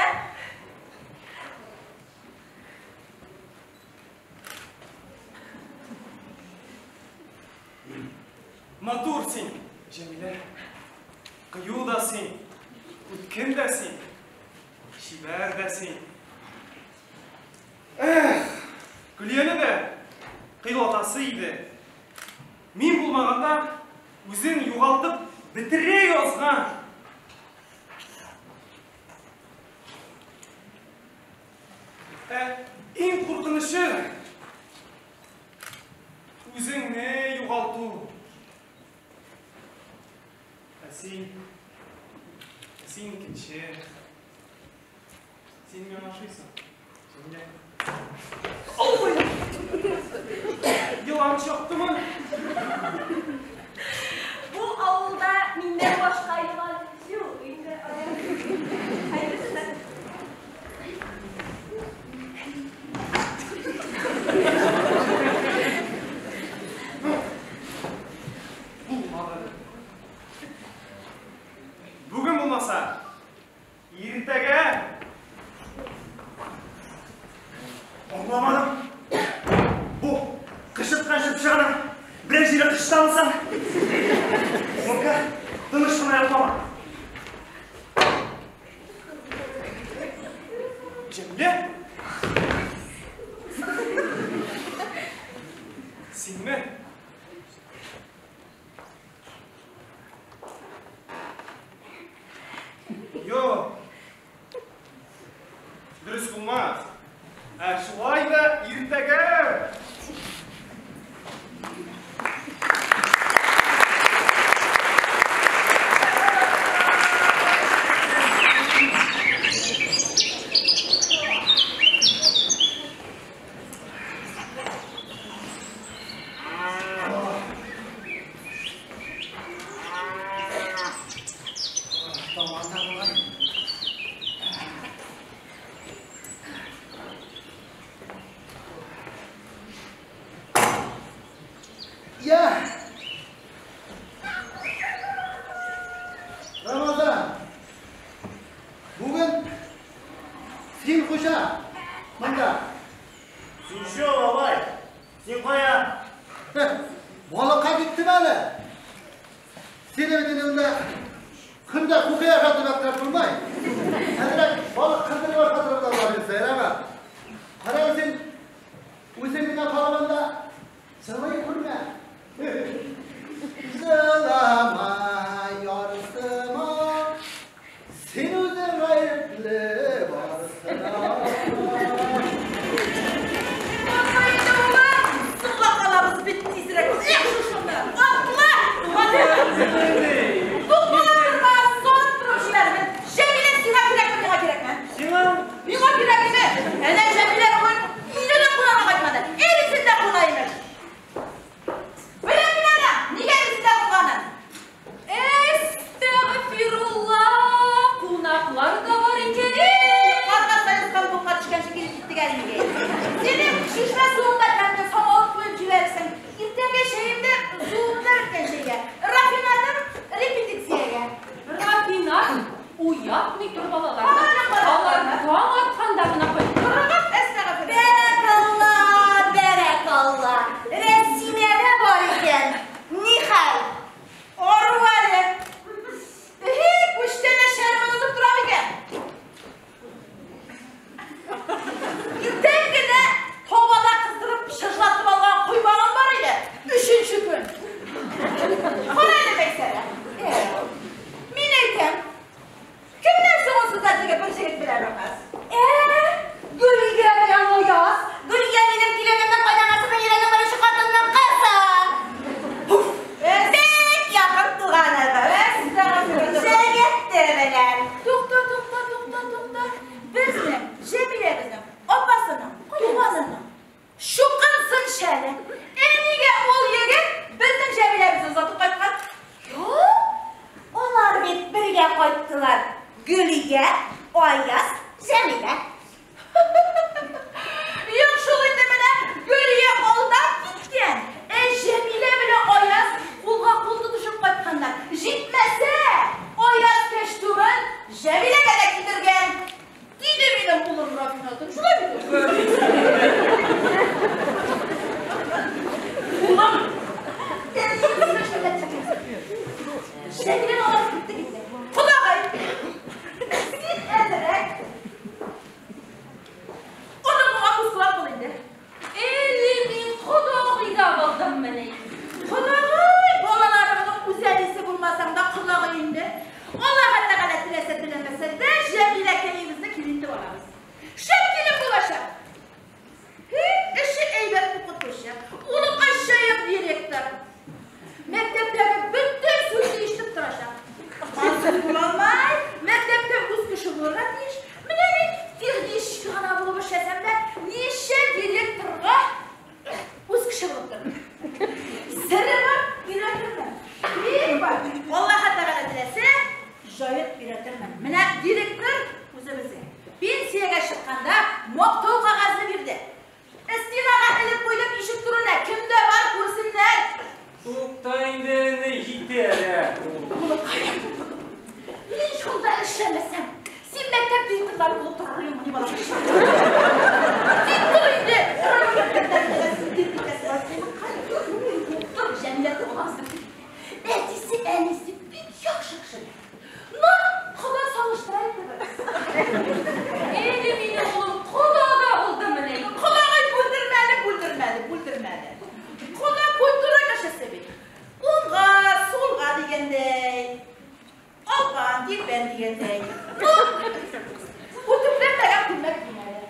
Матур син, Җәмилә. Кыю да син, үткен дә син, чибәр дә син. Эх, Гөлияне дә кыйлатасы иде. Мин булмаганда үзен югалтып бетерә язган. Ә иң куркынычы үзеңне югалту. Ә син, син икенче. Син миңа ошыйсың, Җәмилә. Ой! Елан чактымы? Бу авылда миннән башка елан юк инде. Хәерлесеннәр. Булмады. Бүген булмаса, иртәгә. Аңламадым. Бу кычыткан чыпчыгының берәр җире кычытамы? Ну-ка, тыныч кына йоклама. Җәмилә? Синме? Юк. Дөрес булмас. Ә шулай да иртәгә. Тамам, тамам. Син хуҗа. Монда. Син шо, бабай? Син кая? Балыкка киттем әле. Сине бит инде монда көндә күкәй ашатып яттырып булмый. Әзрәк балык кырдырып ашатырып та була бит, Сәйрәмә. Кара син үзең генә калганда җылый күрмә. Җылама, ярсыма, син үзең гаепле барысына. Соңга калабыз бит тизрәк. Эх, шушында. Атла! Тукталып салып торучыларны. Җәмилә сиңа кирәкме, миңа кирәкме? Сиңа? Миңа кирәкме? Әнә Җәмилә бүген өйдә дә кунарга кайтмады. Әнисендә куна имеш. Беләм мин аны, нигә әнисендә кунганын. Әстәгъфирулла, кунаклар да бар икән. Карга саескан букка төшкән шикелле киттек әле нигә. Синең чишмә суыңда тәмле самавыр куеп җибәрсең. Иртәнге чәемдә суым да беткән чәйгә. Рафинатым репетициягә. Рафинат уятмый тор балаларны. Алар таң атканда гына кайтты. Бәрәкалла, бәрәкалла. Рәсимә дә бар икән. Ни хәл? Ару әле. Эһе, күчтәнә шәрмен онытып торам икән. Иртән генә табада кыздырып, чыжлатып алган коймагым бар иде. Өченче көн. Кара әле, Мәйсәрә. Мин әйтәм. Кемнәр соң ул сездә теге бер җегет белән бер кыз? Гөлия белән Аяз. Гөлия минем киленемнең кайнанасының иренең беренче хатынының кызы. Бик якын туганыбыз. Җегете белән. Тукта, тукта, тукта, тукта. Безнең Җәмиләбезнең апасының, туганының чукынсын шәле. Ә нигә ул егет безнең Җәмиләбезне озатып кайткан? Юк, алар бит бергә кайттылар. Гөлия, Аяз, Җәмилә. Юк шул инде менә Гөлия алдан киткән. Ә Җәмилә белән Аяз кулга кул тотышып кайтканнар. Җитмәсә, Аяз кәчтүмен Җәмиләгә дә кидергән. Диде минем улым Рафинатым. Шулай бит ул? Улым, Җәмиләне алып киттек инде. Кодагый, син әзерәк. Оныгыңа күз колак бул инде. Әле мин кодагый да булдыммыни? Кодагый, балаларыңның үз әнисе булмасаң да кодагый инде. Аллаһ Тәгалә теләсә теләмәсә дә Җәмиләкәебезне килен итеп алабыз. Шәп килен булачак. Эше әйбәт укытучы, улы кайчаек директор. Мәктәптәге бөтен сүзне ишетеп торачак. Ансыз була алмай, мәктәптә үз кеше булырга тиеш. Менә мин техничка гына булып эшләсәм дә, ничә директорга үз кеше булып тордым. Сере бар, өйрәтермен. Бик бар. Аллаһ Тәгалә теләсә, җаек өйрәтермен. Менә директор үзебезгә. Пенсиягә чыкканда мактау кәгазен бирде. Стенага элеп куйдым ишек турына. Кемдә бар күрсеннәр. Тукта инде, ни җитәр, ә? Мин шунда эшләмәсәм, син мәктәп директорлары булып торыр идең, балам. Син тор инде. Тор, Җәмилә туган. Әтисе, әнисе бик яхшы кешеләр. Но кода салыштыра инде бераз. Әле минем улым кода да булдымыни? Кодагый бүлдермәде, бүлдермәде, бүлдермәде. Кода культура кешесе бит. Уңга, сулга дигәндәй. Алган, тирбән дигәндәй. Үтүкләнмәгән күлмәк кимәде.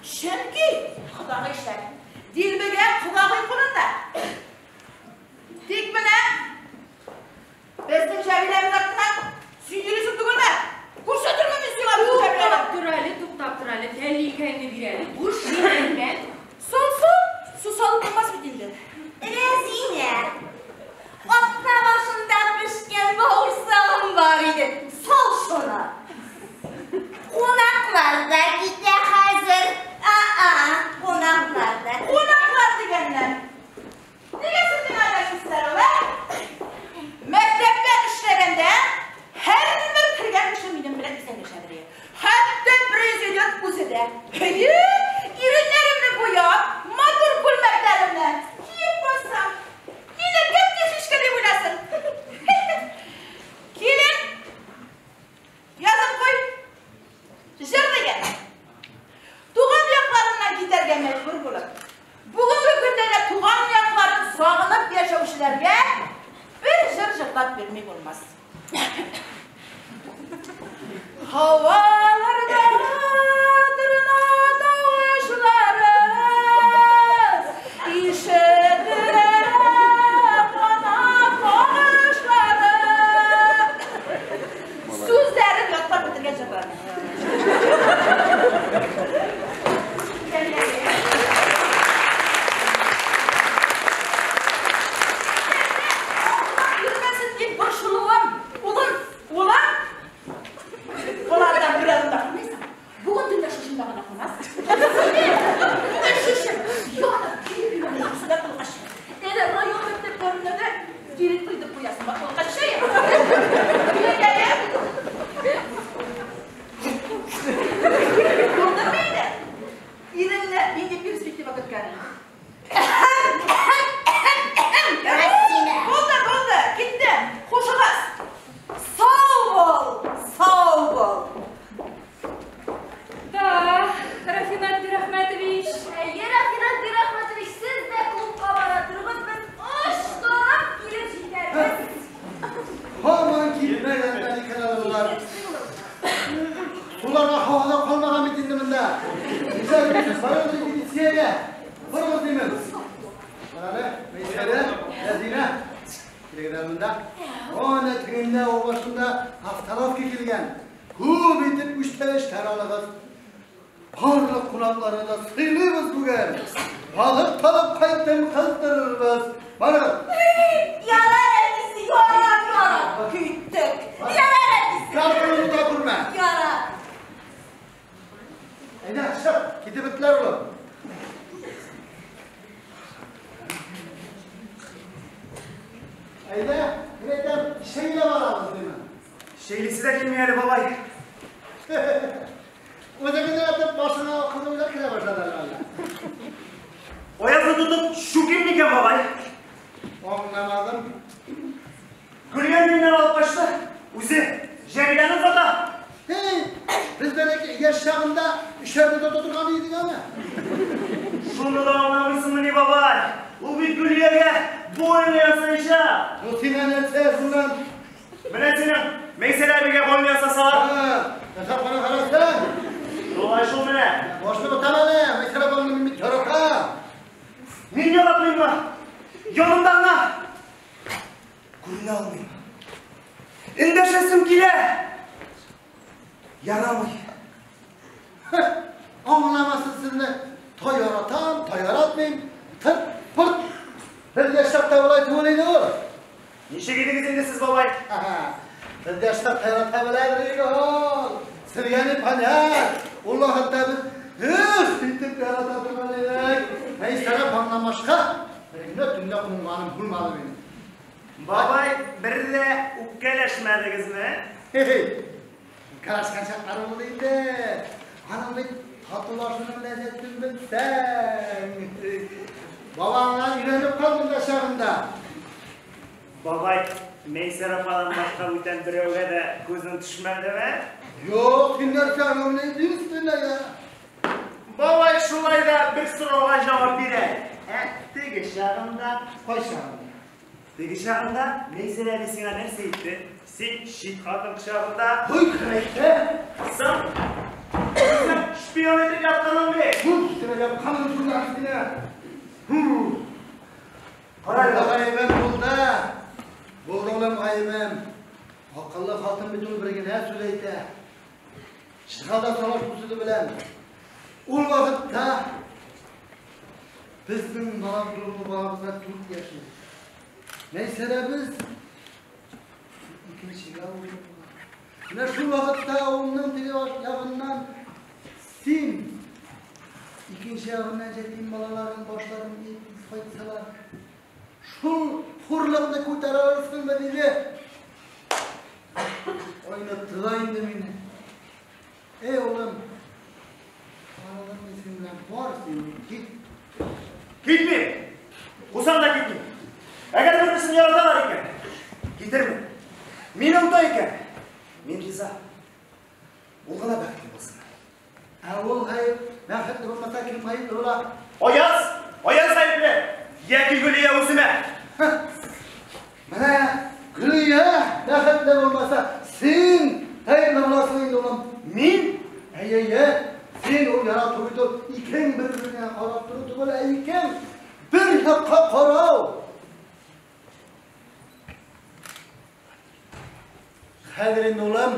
Чөнки кодагый эшләр. Дилбегә кодагый кулында. Тик менә безнең Җәмиләбез артыннан син йөрисең түгелме? Күрсәтермен мин сиңа безнең Җәмиләне. Туктап тор әле, туктап тор әле. Тәлинкәңне бир әле. Буш мин. Соң, соң, су салып булмас бит инде. Рәзинә, атна башында пешкән бавырсагым бар иде. Сал шуны. Кунаклар да китә хәзер. А-а, кунаклар да. Кунаклар дигәннән. Нигә сез миңа дәшмисезләр, ә? Мәктәптә эшләгәндә һәрбер кергән кеше минем белән исәнләшә белә. Хәтта президент үзе Әйдә. Әйе, иреннәремне буяп, матур күлмәкләремне киеп бассам. Мине кем техничка дип уйласын? Килен, язып куй. Җыр дигән. Туган якларыннан китәргә мәҗбүр булып, бүгенге көндә дә туган якларын сагынып яшәүчеләргә бер җыр җырлап бирми булмас. Һаваларда торна тавышлары ишетелә канат кагышлары. Сүзләрен ятлап бетергән җырлар. Йөрмәсен дип борчылуым, улым, улым. Болардан бер адым да калмыйсың. Бүген төнлә шушында гына кунасың. Бүген шушы янып килеп йөргән шушында калгач. Әле район мәктәпләрендә дә директор итеп куясың, башлыкка Күрдеңме инде? Иреңне нинди перспектива көткәнен? Булды, булды, киттем. Хушыгыз. Сау бул, сау бул. Да, Рафинат Бирахмәтович. Әйе, Рафинат Бирахмәтович, сез дә клубка бара торыгыз, без очтырып килеп җитәрбез. Һаман килмәгәннәр икән әле болар. Суларга һавада калмаган бит инде монда. Нишләп йөрисез? Барыгыз милициягә. Барыгыз димен. Карале, Мәйсәрә, Рәзинә. Килегез монда. Әнә тегендә ау башында автолавка килгән. Күп итеп күчтәнәчләр алыгыз. Барлык кунакларны да сыйлыйбыз бүген. Балык талып кайттым, кыздырырбыз. Барыгыз. Ярар, әтисе, ярар, ярар. Киттек. Ярар, әтисе. Картаны да күрмә. Ярар. Әйдә, чык, китеп беттеләр улым. Әйдә, мин әйтәм, чәйгә барабыз димен. Чәйлисе дә килми әле, бабай. Үзеңне атып башыңа акыллы уйлар керә башлады әле. Аязны тотып чүким микән, бабай? Аңламадым. Гөлгән миннән алып качты. Үзе Җәмиләне озата. Һей, без бәләкәй яшь чагында өчәрне тота торган идек әле. Шуны да аңламыйсыңмыни, бабай? Ул бит Гөлиягә больно ясаячак. Ну сиңа нәрсә шуннан? Менә синең Мәйсәрә әбигә больно ясасалар. Ясап кына карасаң. Шулай шул менә. Башны бутама әле, Мәйсәрә апаңны мин бит яратам. Мин яратмыйммы? Янымда гына күренә алмыйм. Эндәшәсем килә. Ярамый. Аңламасын сезне. Та яратам, та яратмыйм. Тырт, пырт. Бер яшь чакта болай түгел иде ул. Ничек идегез инде сез, бабай? Бер яшь чакта ярата беләдер иде ул. Сезгә ни понят. Ул вакытта без өф итеп ярата торган идек. Мәйсәрә аңламашка бер генә төнлә кунганым булмады минем. Бабай, бер дә үпкәләшмәдегезме? Үпкәләшкән чаклары булды инде. Аның бит татулашуның ләззәтен белсәң. Бабаңнан өйрәнеп калдым да чагында. Бабай, Мәйсәрә ападан башка бүтән берәүгә дә күзең төшмәдеме? Юк, син нәрсә, аның единственная. Бабай шулай да бер сорауга җавап бирә. Ә теге чагында, Кай чагында? Теге чагында Мәйсәрә әби сиңа нәрсә әйтте? Син чит хатын кочагында. Ой, әйтте. Соң, үзең шпион итеп ятканың бит. Күп өстенә ятканың шунда өстенә. Кара әле, гаебем булды. Булды улым гаебем. Акыллы хатын бит ул бер генә сүз әйтә. Чыга да сала шул сүзе белән. Ул вакытта безнең балам балабызга 4 яшь иде. Мәйсәрә без икенчегә узып. Менә шул вакытта авылның теге ягыннан син икенче ягыннан җәтим балаларның башларын иеп кайтсалар, шул хурлыкны күтәрә алырсыңмы диде. Ойнатты да инде мине. Эй, улым, Бар син, кит. Китмим. Кусаң да китмим. Әгәр бер-берсен яраталар икән, китермен. Мине оныта икән, мин риза. Ул гына бәхетле булсын. Ә ул гаеп, бәхетле булмаса кем гаепле була? Аяз! Аяз гаепле! Яки Гөлия үземә! Менә Гөлия бәхетле булмаса, син гаепле буласың инде, улым. Мин? Әйе, әйе. Син ул ярату итеп, икең бер-береңә карап тору түгел, ә икең бер якка карау. Хәзер инде, улым,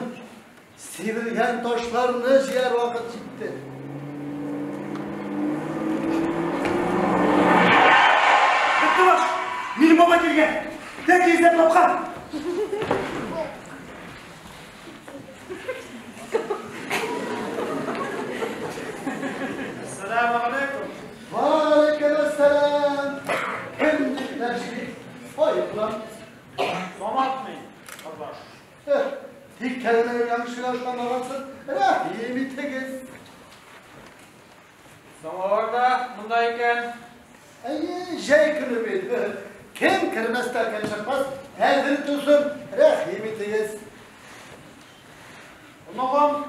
сибелгән ташларны җыяр вакыт җитте. Бетте баш! Минем бабай килгән! Тәки эзләп тапкан! Әссәләмү галәйкүм. Вә галәйкүм әссәлам. Кем дип дәшми? Ай, улым. Самат мин, кордаш. Тик кәлимә белән кешегә ышанмагансың. Рәхим итегез. Самавыр да монда икән. Әйе, җәй көне бит. Кем кермәс тә, кем чыкмас, әзер торсын, рәхим итегез. Оныгым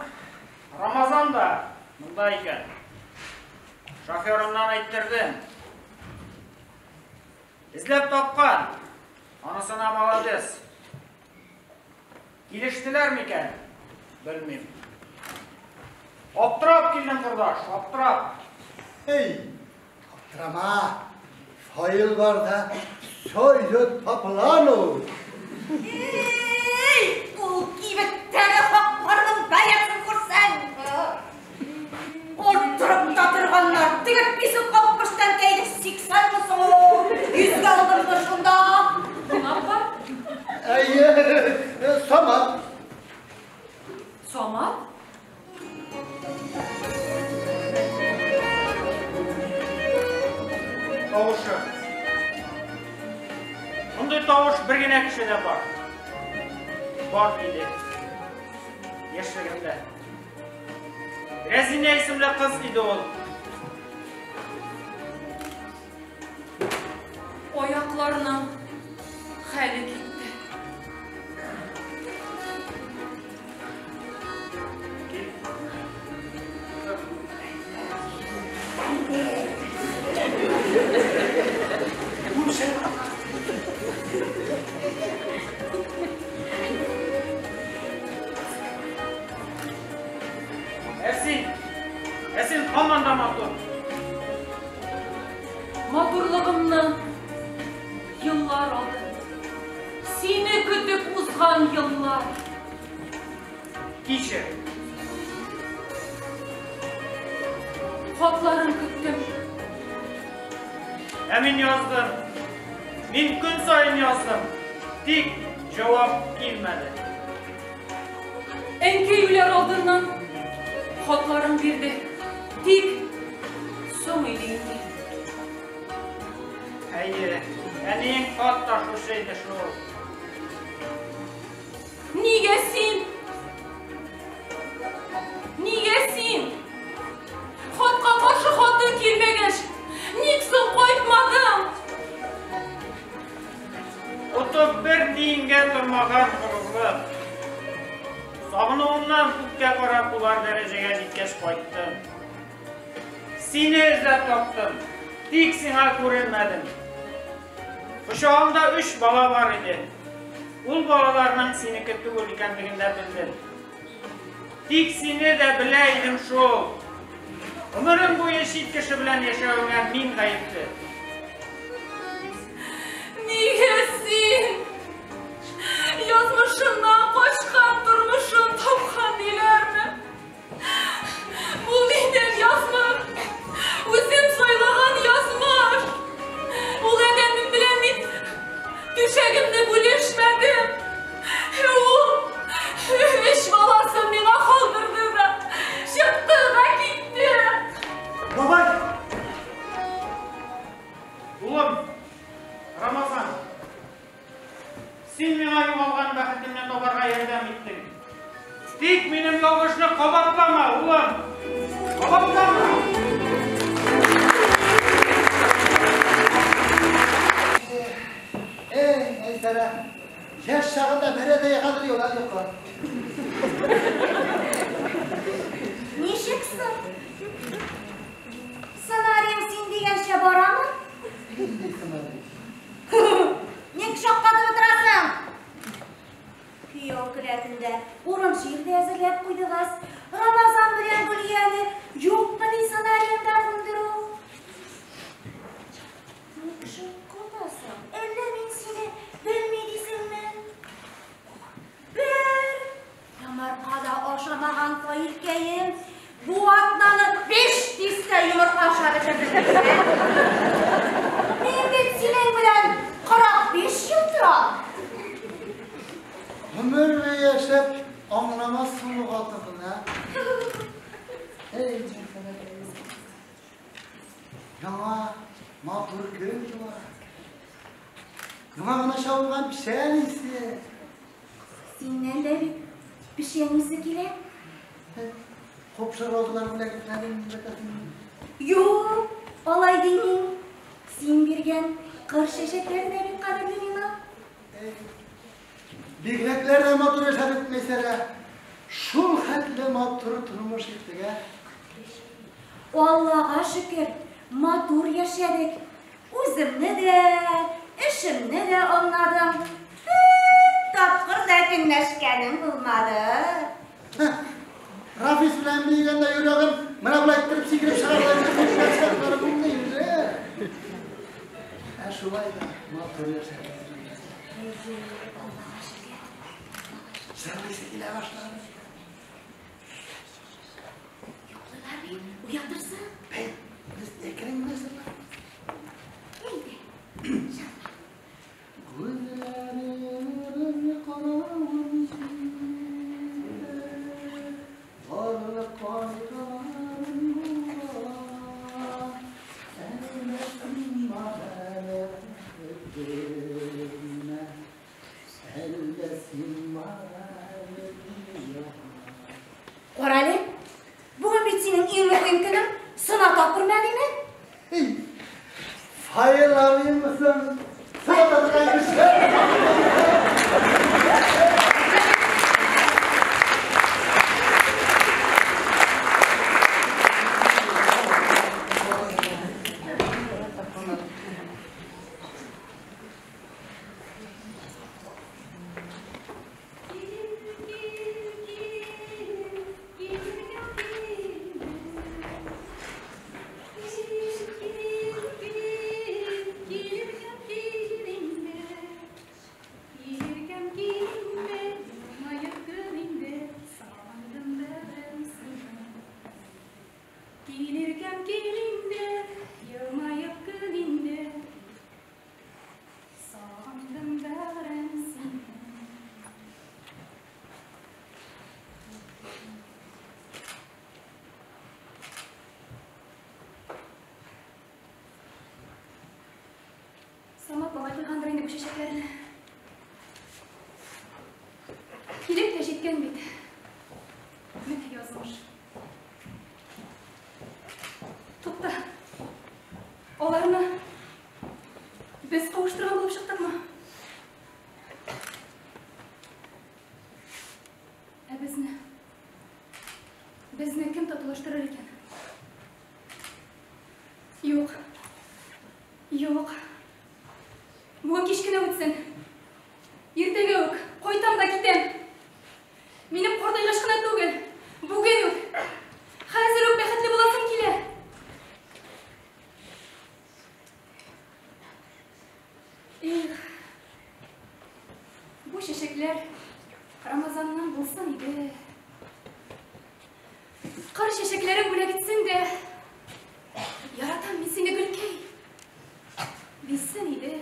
Рамазан да монда икән. Шоферымнан әйттердем. Эзләп тапкан. Анысына молодец. Килештеләр микән? Белмим. Аптырап килдем, кордаш, аптырап. Эй, аптырама. Фаил барда все идет по плану. Эй, ул кибеттәге хакларның бәясен күрсәң. Арттырып та торганнар. Теге писок 60 тәңкә иде, 80 соң. 100гә алдым да шунда. Кунак бар? Әйе, Самат. Самат? Тавышы. Мондый тавыш бер генә кешедә бар. Бар иде. Яшьлегемдә. Рәзинә исемле кыз иде ул. Аякларының хәле китте. Ә син? Ә син һаман да матур. Матурлыгымны еллар алды. Сине көтеп узган еллар. Кичер. Хатларын көттем. Ә мин яздым. Мин көн саен яздым. Тик җавап килмәде. Әнкәй үләр алдыннан хатларын бирде. Тик соң иде инде. Әйе, әниең хат ташучы иде шул. Нигә син? Нигә син? Хатка каршы хатын килмәгәч, ник соң кайтмадың? Отып бер тиенгә тормаган горурлык. Сагынуымнан күккә карап улар дәрәҗәгә җиткәч кайттым. Сине эзләп таптым, тик сиңа күренмәдем. Кочагымда 3 бала бар иде. Ул балаларның синеке түгел икәнлеген дә белдем. Тик сине дә белә идем шул. Гомерем буе чит кеше белән яшәвеңә мин гаепле. Нигә син? Язмышымнан качкан, тормышым тапкан диләрме? Бу минем язмыш. Үзем сайлаган язмыш. Ул адәмем белән мин түшәгемне бүлешмәдем. Ул 3 баласын миңа калдырды да, чыкты да китте. Бабай! Яшь чагында бәрәдәй хәзер юлар йокы. Ничек соң? Сценариең син дигәнчә барамы? Нинди сценарий? Ник шаккатып утырасың? Кияү келәтендә урын-җир дә әзерләп куйдыгыз. Рамазан белән Гөлияне юкмыни сценариеңда кундыру? Ник шаккатасың? Әллә мин сине белми дисеңме? Бер йомырка да ашамаган Фаилкәем бу атнаны 5 дистә йомырка ашап бетерде. Мин бит синең белән 45 ел торам. Гомер буе яшәп аңламассың бу хатынны, ә? Эй, яңа матур көн туа. Яңа гына чабылган печән исе. Синнән дә бит печән исе килә. Купшы розалар бүләк итмәдең бәтәсен. Юк, алай димим. Син биргән кыр чәчәкләре дә бик кадерле миңа. Бигрәкләр дә матур яшәдек, Мәйсәрә. Шул хәтле матур тормыш иттек, ә? Аллага шөкер, матур яшәдек. Үземне дә, эшемне дә аңладым. Бер тапкыр да көнләшкәнем булмады. Рафис белән биегәндә йөрәгем менә болай иттереп сикереп чыгарга булды инде. Ә шулай да матур яшәдек. Аллага шөкер. Җырлыйсы килә башлады. Йоклыйлар бит, уятырсың. Без әкрен генә җырларбыз. Әйдә. Күзләреңнең каравын җирдә, барлык кайгыларым була. Әллә син бар әле өтенмә, әллә син бар әле дөнья. Кара әле, бүген бит синең иң мөһим көнең, сыната күрмәдеңме? Фаил абыймысың? Сыната торган кеше. Самат бабай куйгандыр инде бу чәчәкләрне. Килеп тә җиткән бит. Менә язмыш. Тукта. Аларны без кавыштырган булып чыктыкмы? Ә безне? Безне кем татулаштырыр икән? Юк. Юк. Бүген кич кенә үтсен. Иртәгә үк кайтам да китәм. Минем картайгач кына түгел, бүген үк, хәзер үк бәхетле буласым килә. Эх, бу чәчәкләр Рамазаннан булсын иде. Кыр чәчәкләрен бүләк итсен дә, яратам мин сине, Гөлкәй, дисен иде.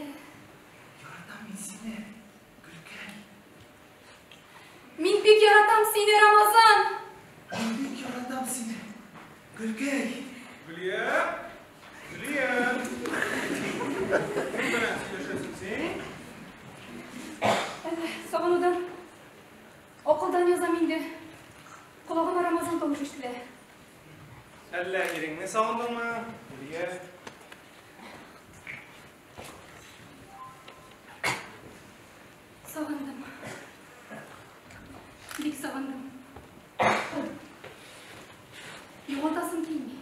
Яратам мин сине, Гөлкәй. Мин бик яратам сине, Рамазан. Мин бик яратам сине, Гөлкәй. Гөлия, Гөлия. Кем белән сөйләшәсең син? Әллә сагынудан акылдан язам инде. Колагыма Рамазан тавышы ишетелә. Әллә иреңне сагындыңмы, Гөлия? Сагындым. Бик сагындым. Югалтасым килми.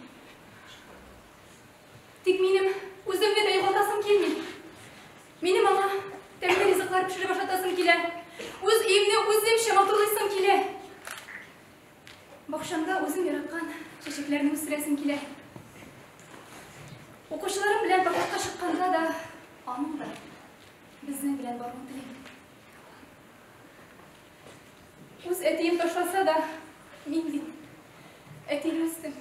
Тик минем үземне дә югалтасым килми. Минем аңа тәмле ризыклар пешереп ашатасым килә. Үз өемне үземчә матурлыйсым килә. Бакчамда үзем яраткан чәчәкләрне үстерәсем килә. Укучыларым белән походка чыкканда да аның да безнең белән баруын телим. Үз әтием ташласа да, мин бит әтиле үстем.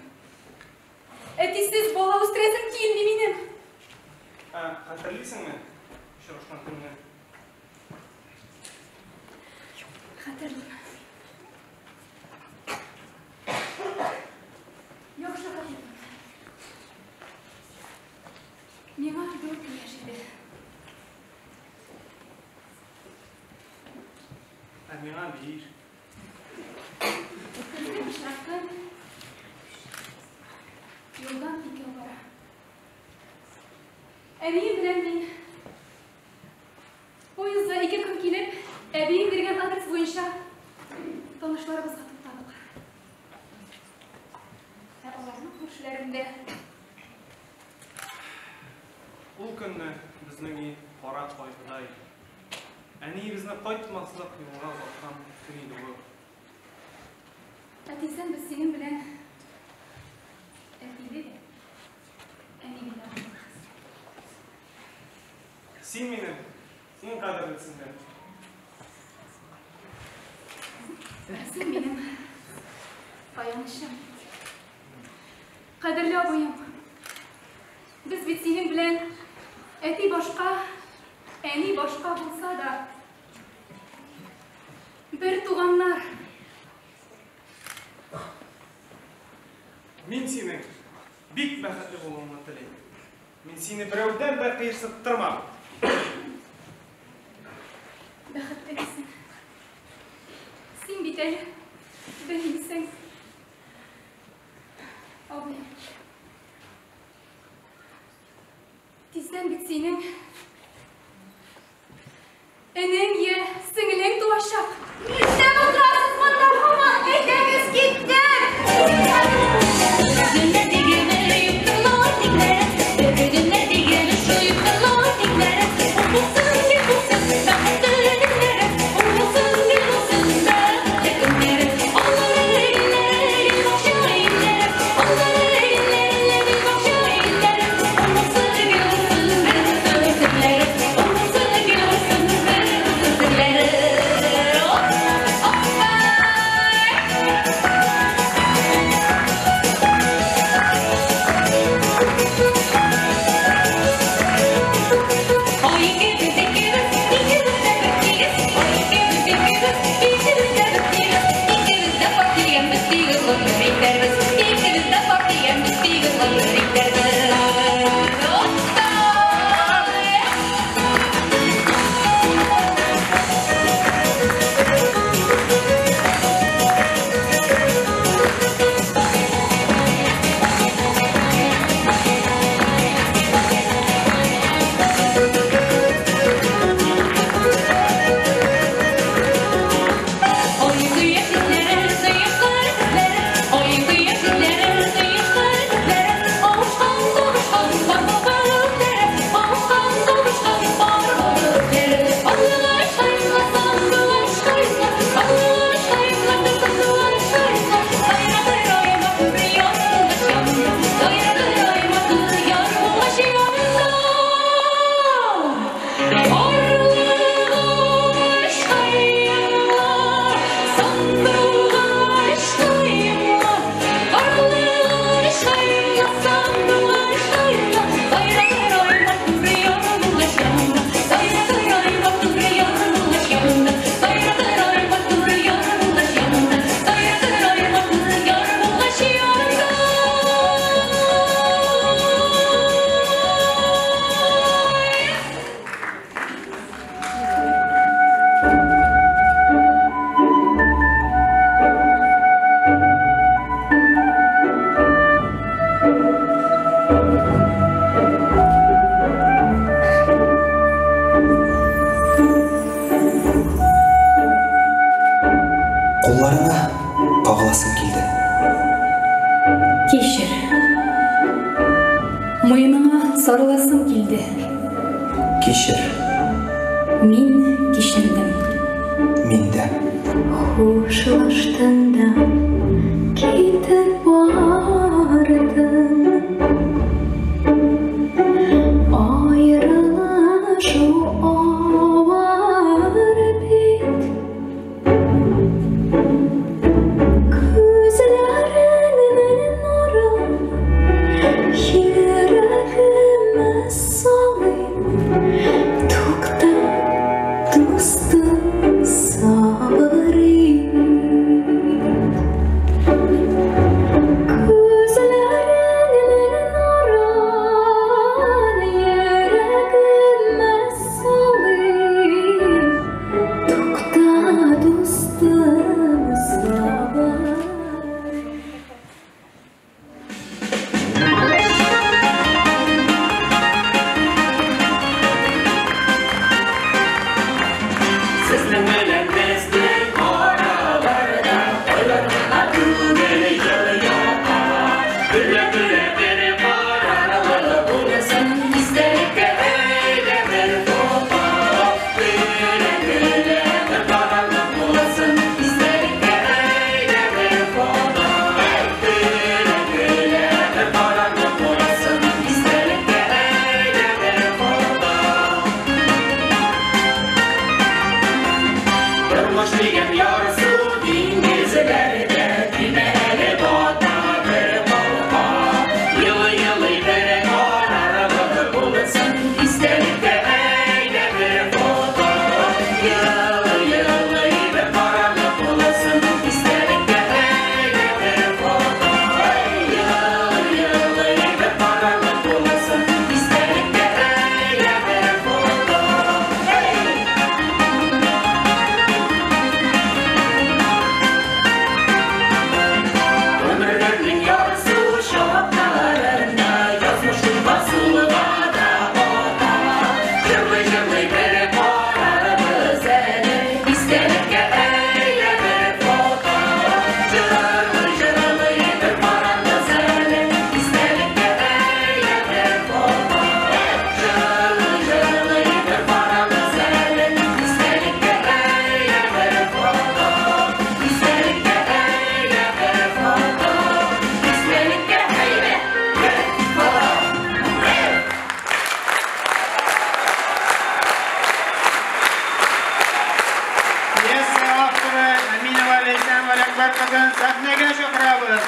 Әтисез бала үстерәсем килми минем. Ә, хәтерлисеңме очрашкан көнне? Хәтерлим. Яхшы хәтерлим. Миңа 4 яшь иде. Ә миңа 5. Безне пычраткан юлдан икәү бара. Әнием белән мин поездда 2 көн килеп, әбием биргән адрес буенча танышларыбызга туктадык. Ә аларның күршеләрендә. Ул көнне безнең өй кара кайгыда иде. Әниебезне кайтмаслык юлга озаткан көн иде бу. Ә тиздән без синең белән әтиле дә, әниле дә булырбыз. Син минем иң кадерлесем дә. Ә син минем таянычым. Кадерле абыем, без бит синең белән әти башка, әни башка булса да, бер туганнар. Мин синең бик бәхетле булуыңны телим. Мин сине берәүдән дә кыерсыттырмам. Бәхетле дисең. Син бит әле белмисең. Абый. Тиздән бит синең энең я сеңлең туачак. Нишләп утырасыз монда һаман? Әйдәгез, киттек! Сарыласым килде. Кичер. Мин кичердем. Мин дә. Хушлаштың да китеп бардың. Аерылышу авыр бит. Күзләреңнең нурын йөрәгемә салып, тукта, дустым, сабыр ит. Күзләреңнең нурын йөрәгемә салып, тукта, дустым, сабыр. Сезнең белән безнең араларда айлар гына түгел, ел ята. Көлә-көлә бер карарлы булсын, истәлеккә әйләнер фото. Көлә-көлә бер карарлы булсын, истәлеккә әйләнер фото. Көлә-көлә бер карарлы булсын, истәлеккә әйләнер фото. Тормыш дигән ярсу диңгезләрдә көймә әле бата бер калка. Елый-елый бер карарлы булсын, истәлеккә әйләнер фото. Елый-елый бер карарлы булсын, истәлеккә әйләнер фото. Елый-елый бер карарлы булсын, истәлеккә әйләнер фото. Өмерләрнең ярсу чакларында язмышың басылга да ата. Җырлый-җырлый бер карарбыз әле, истәлеккә әйләнер фото. Җырлый-җырлый бер карарбыз әле, истәлеккә әйләнер фото. Җырлый-җырлый бер карарбыз әле, истәлеккә әйләнер фото. Истәлеккә әйләнер фото. Истәлеккә әйләнер фото. Пьеса авторы Әминова Ләйсән Вәләкбәр кызын сәхнәгә чакырабыз.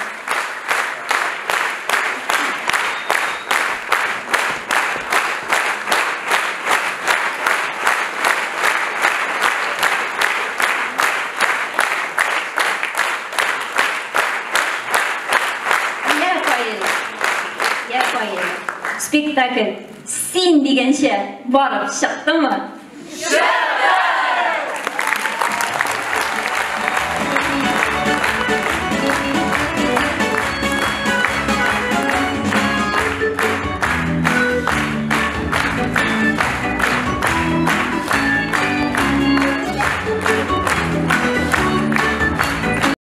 Я Фаил, я Фаил. Спектакль син дигәнчә барып чыктымы? Шәп!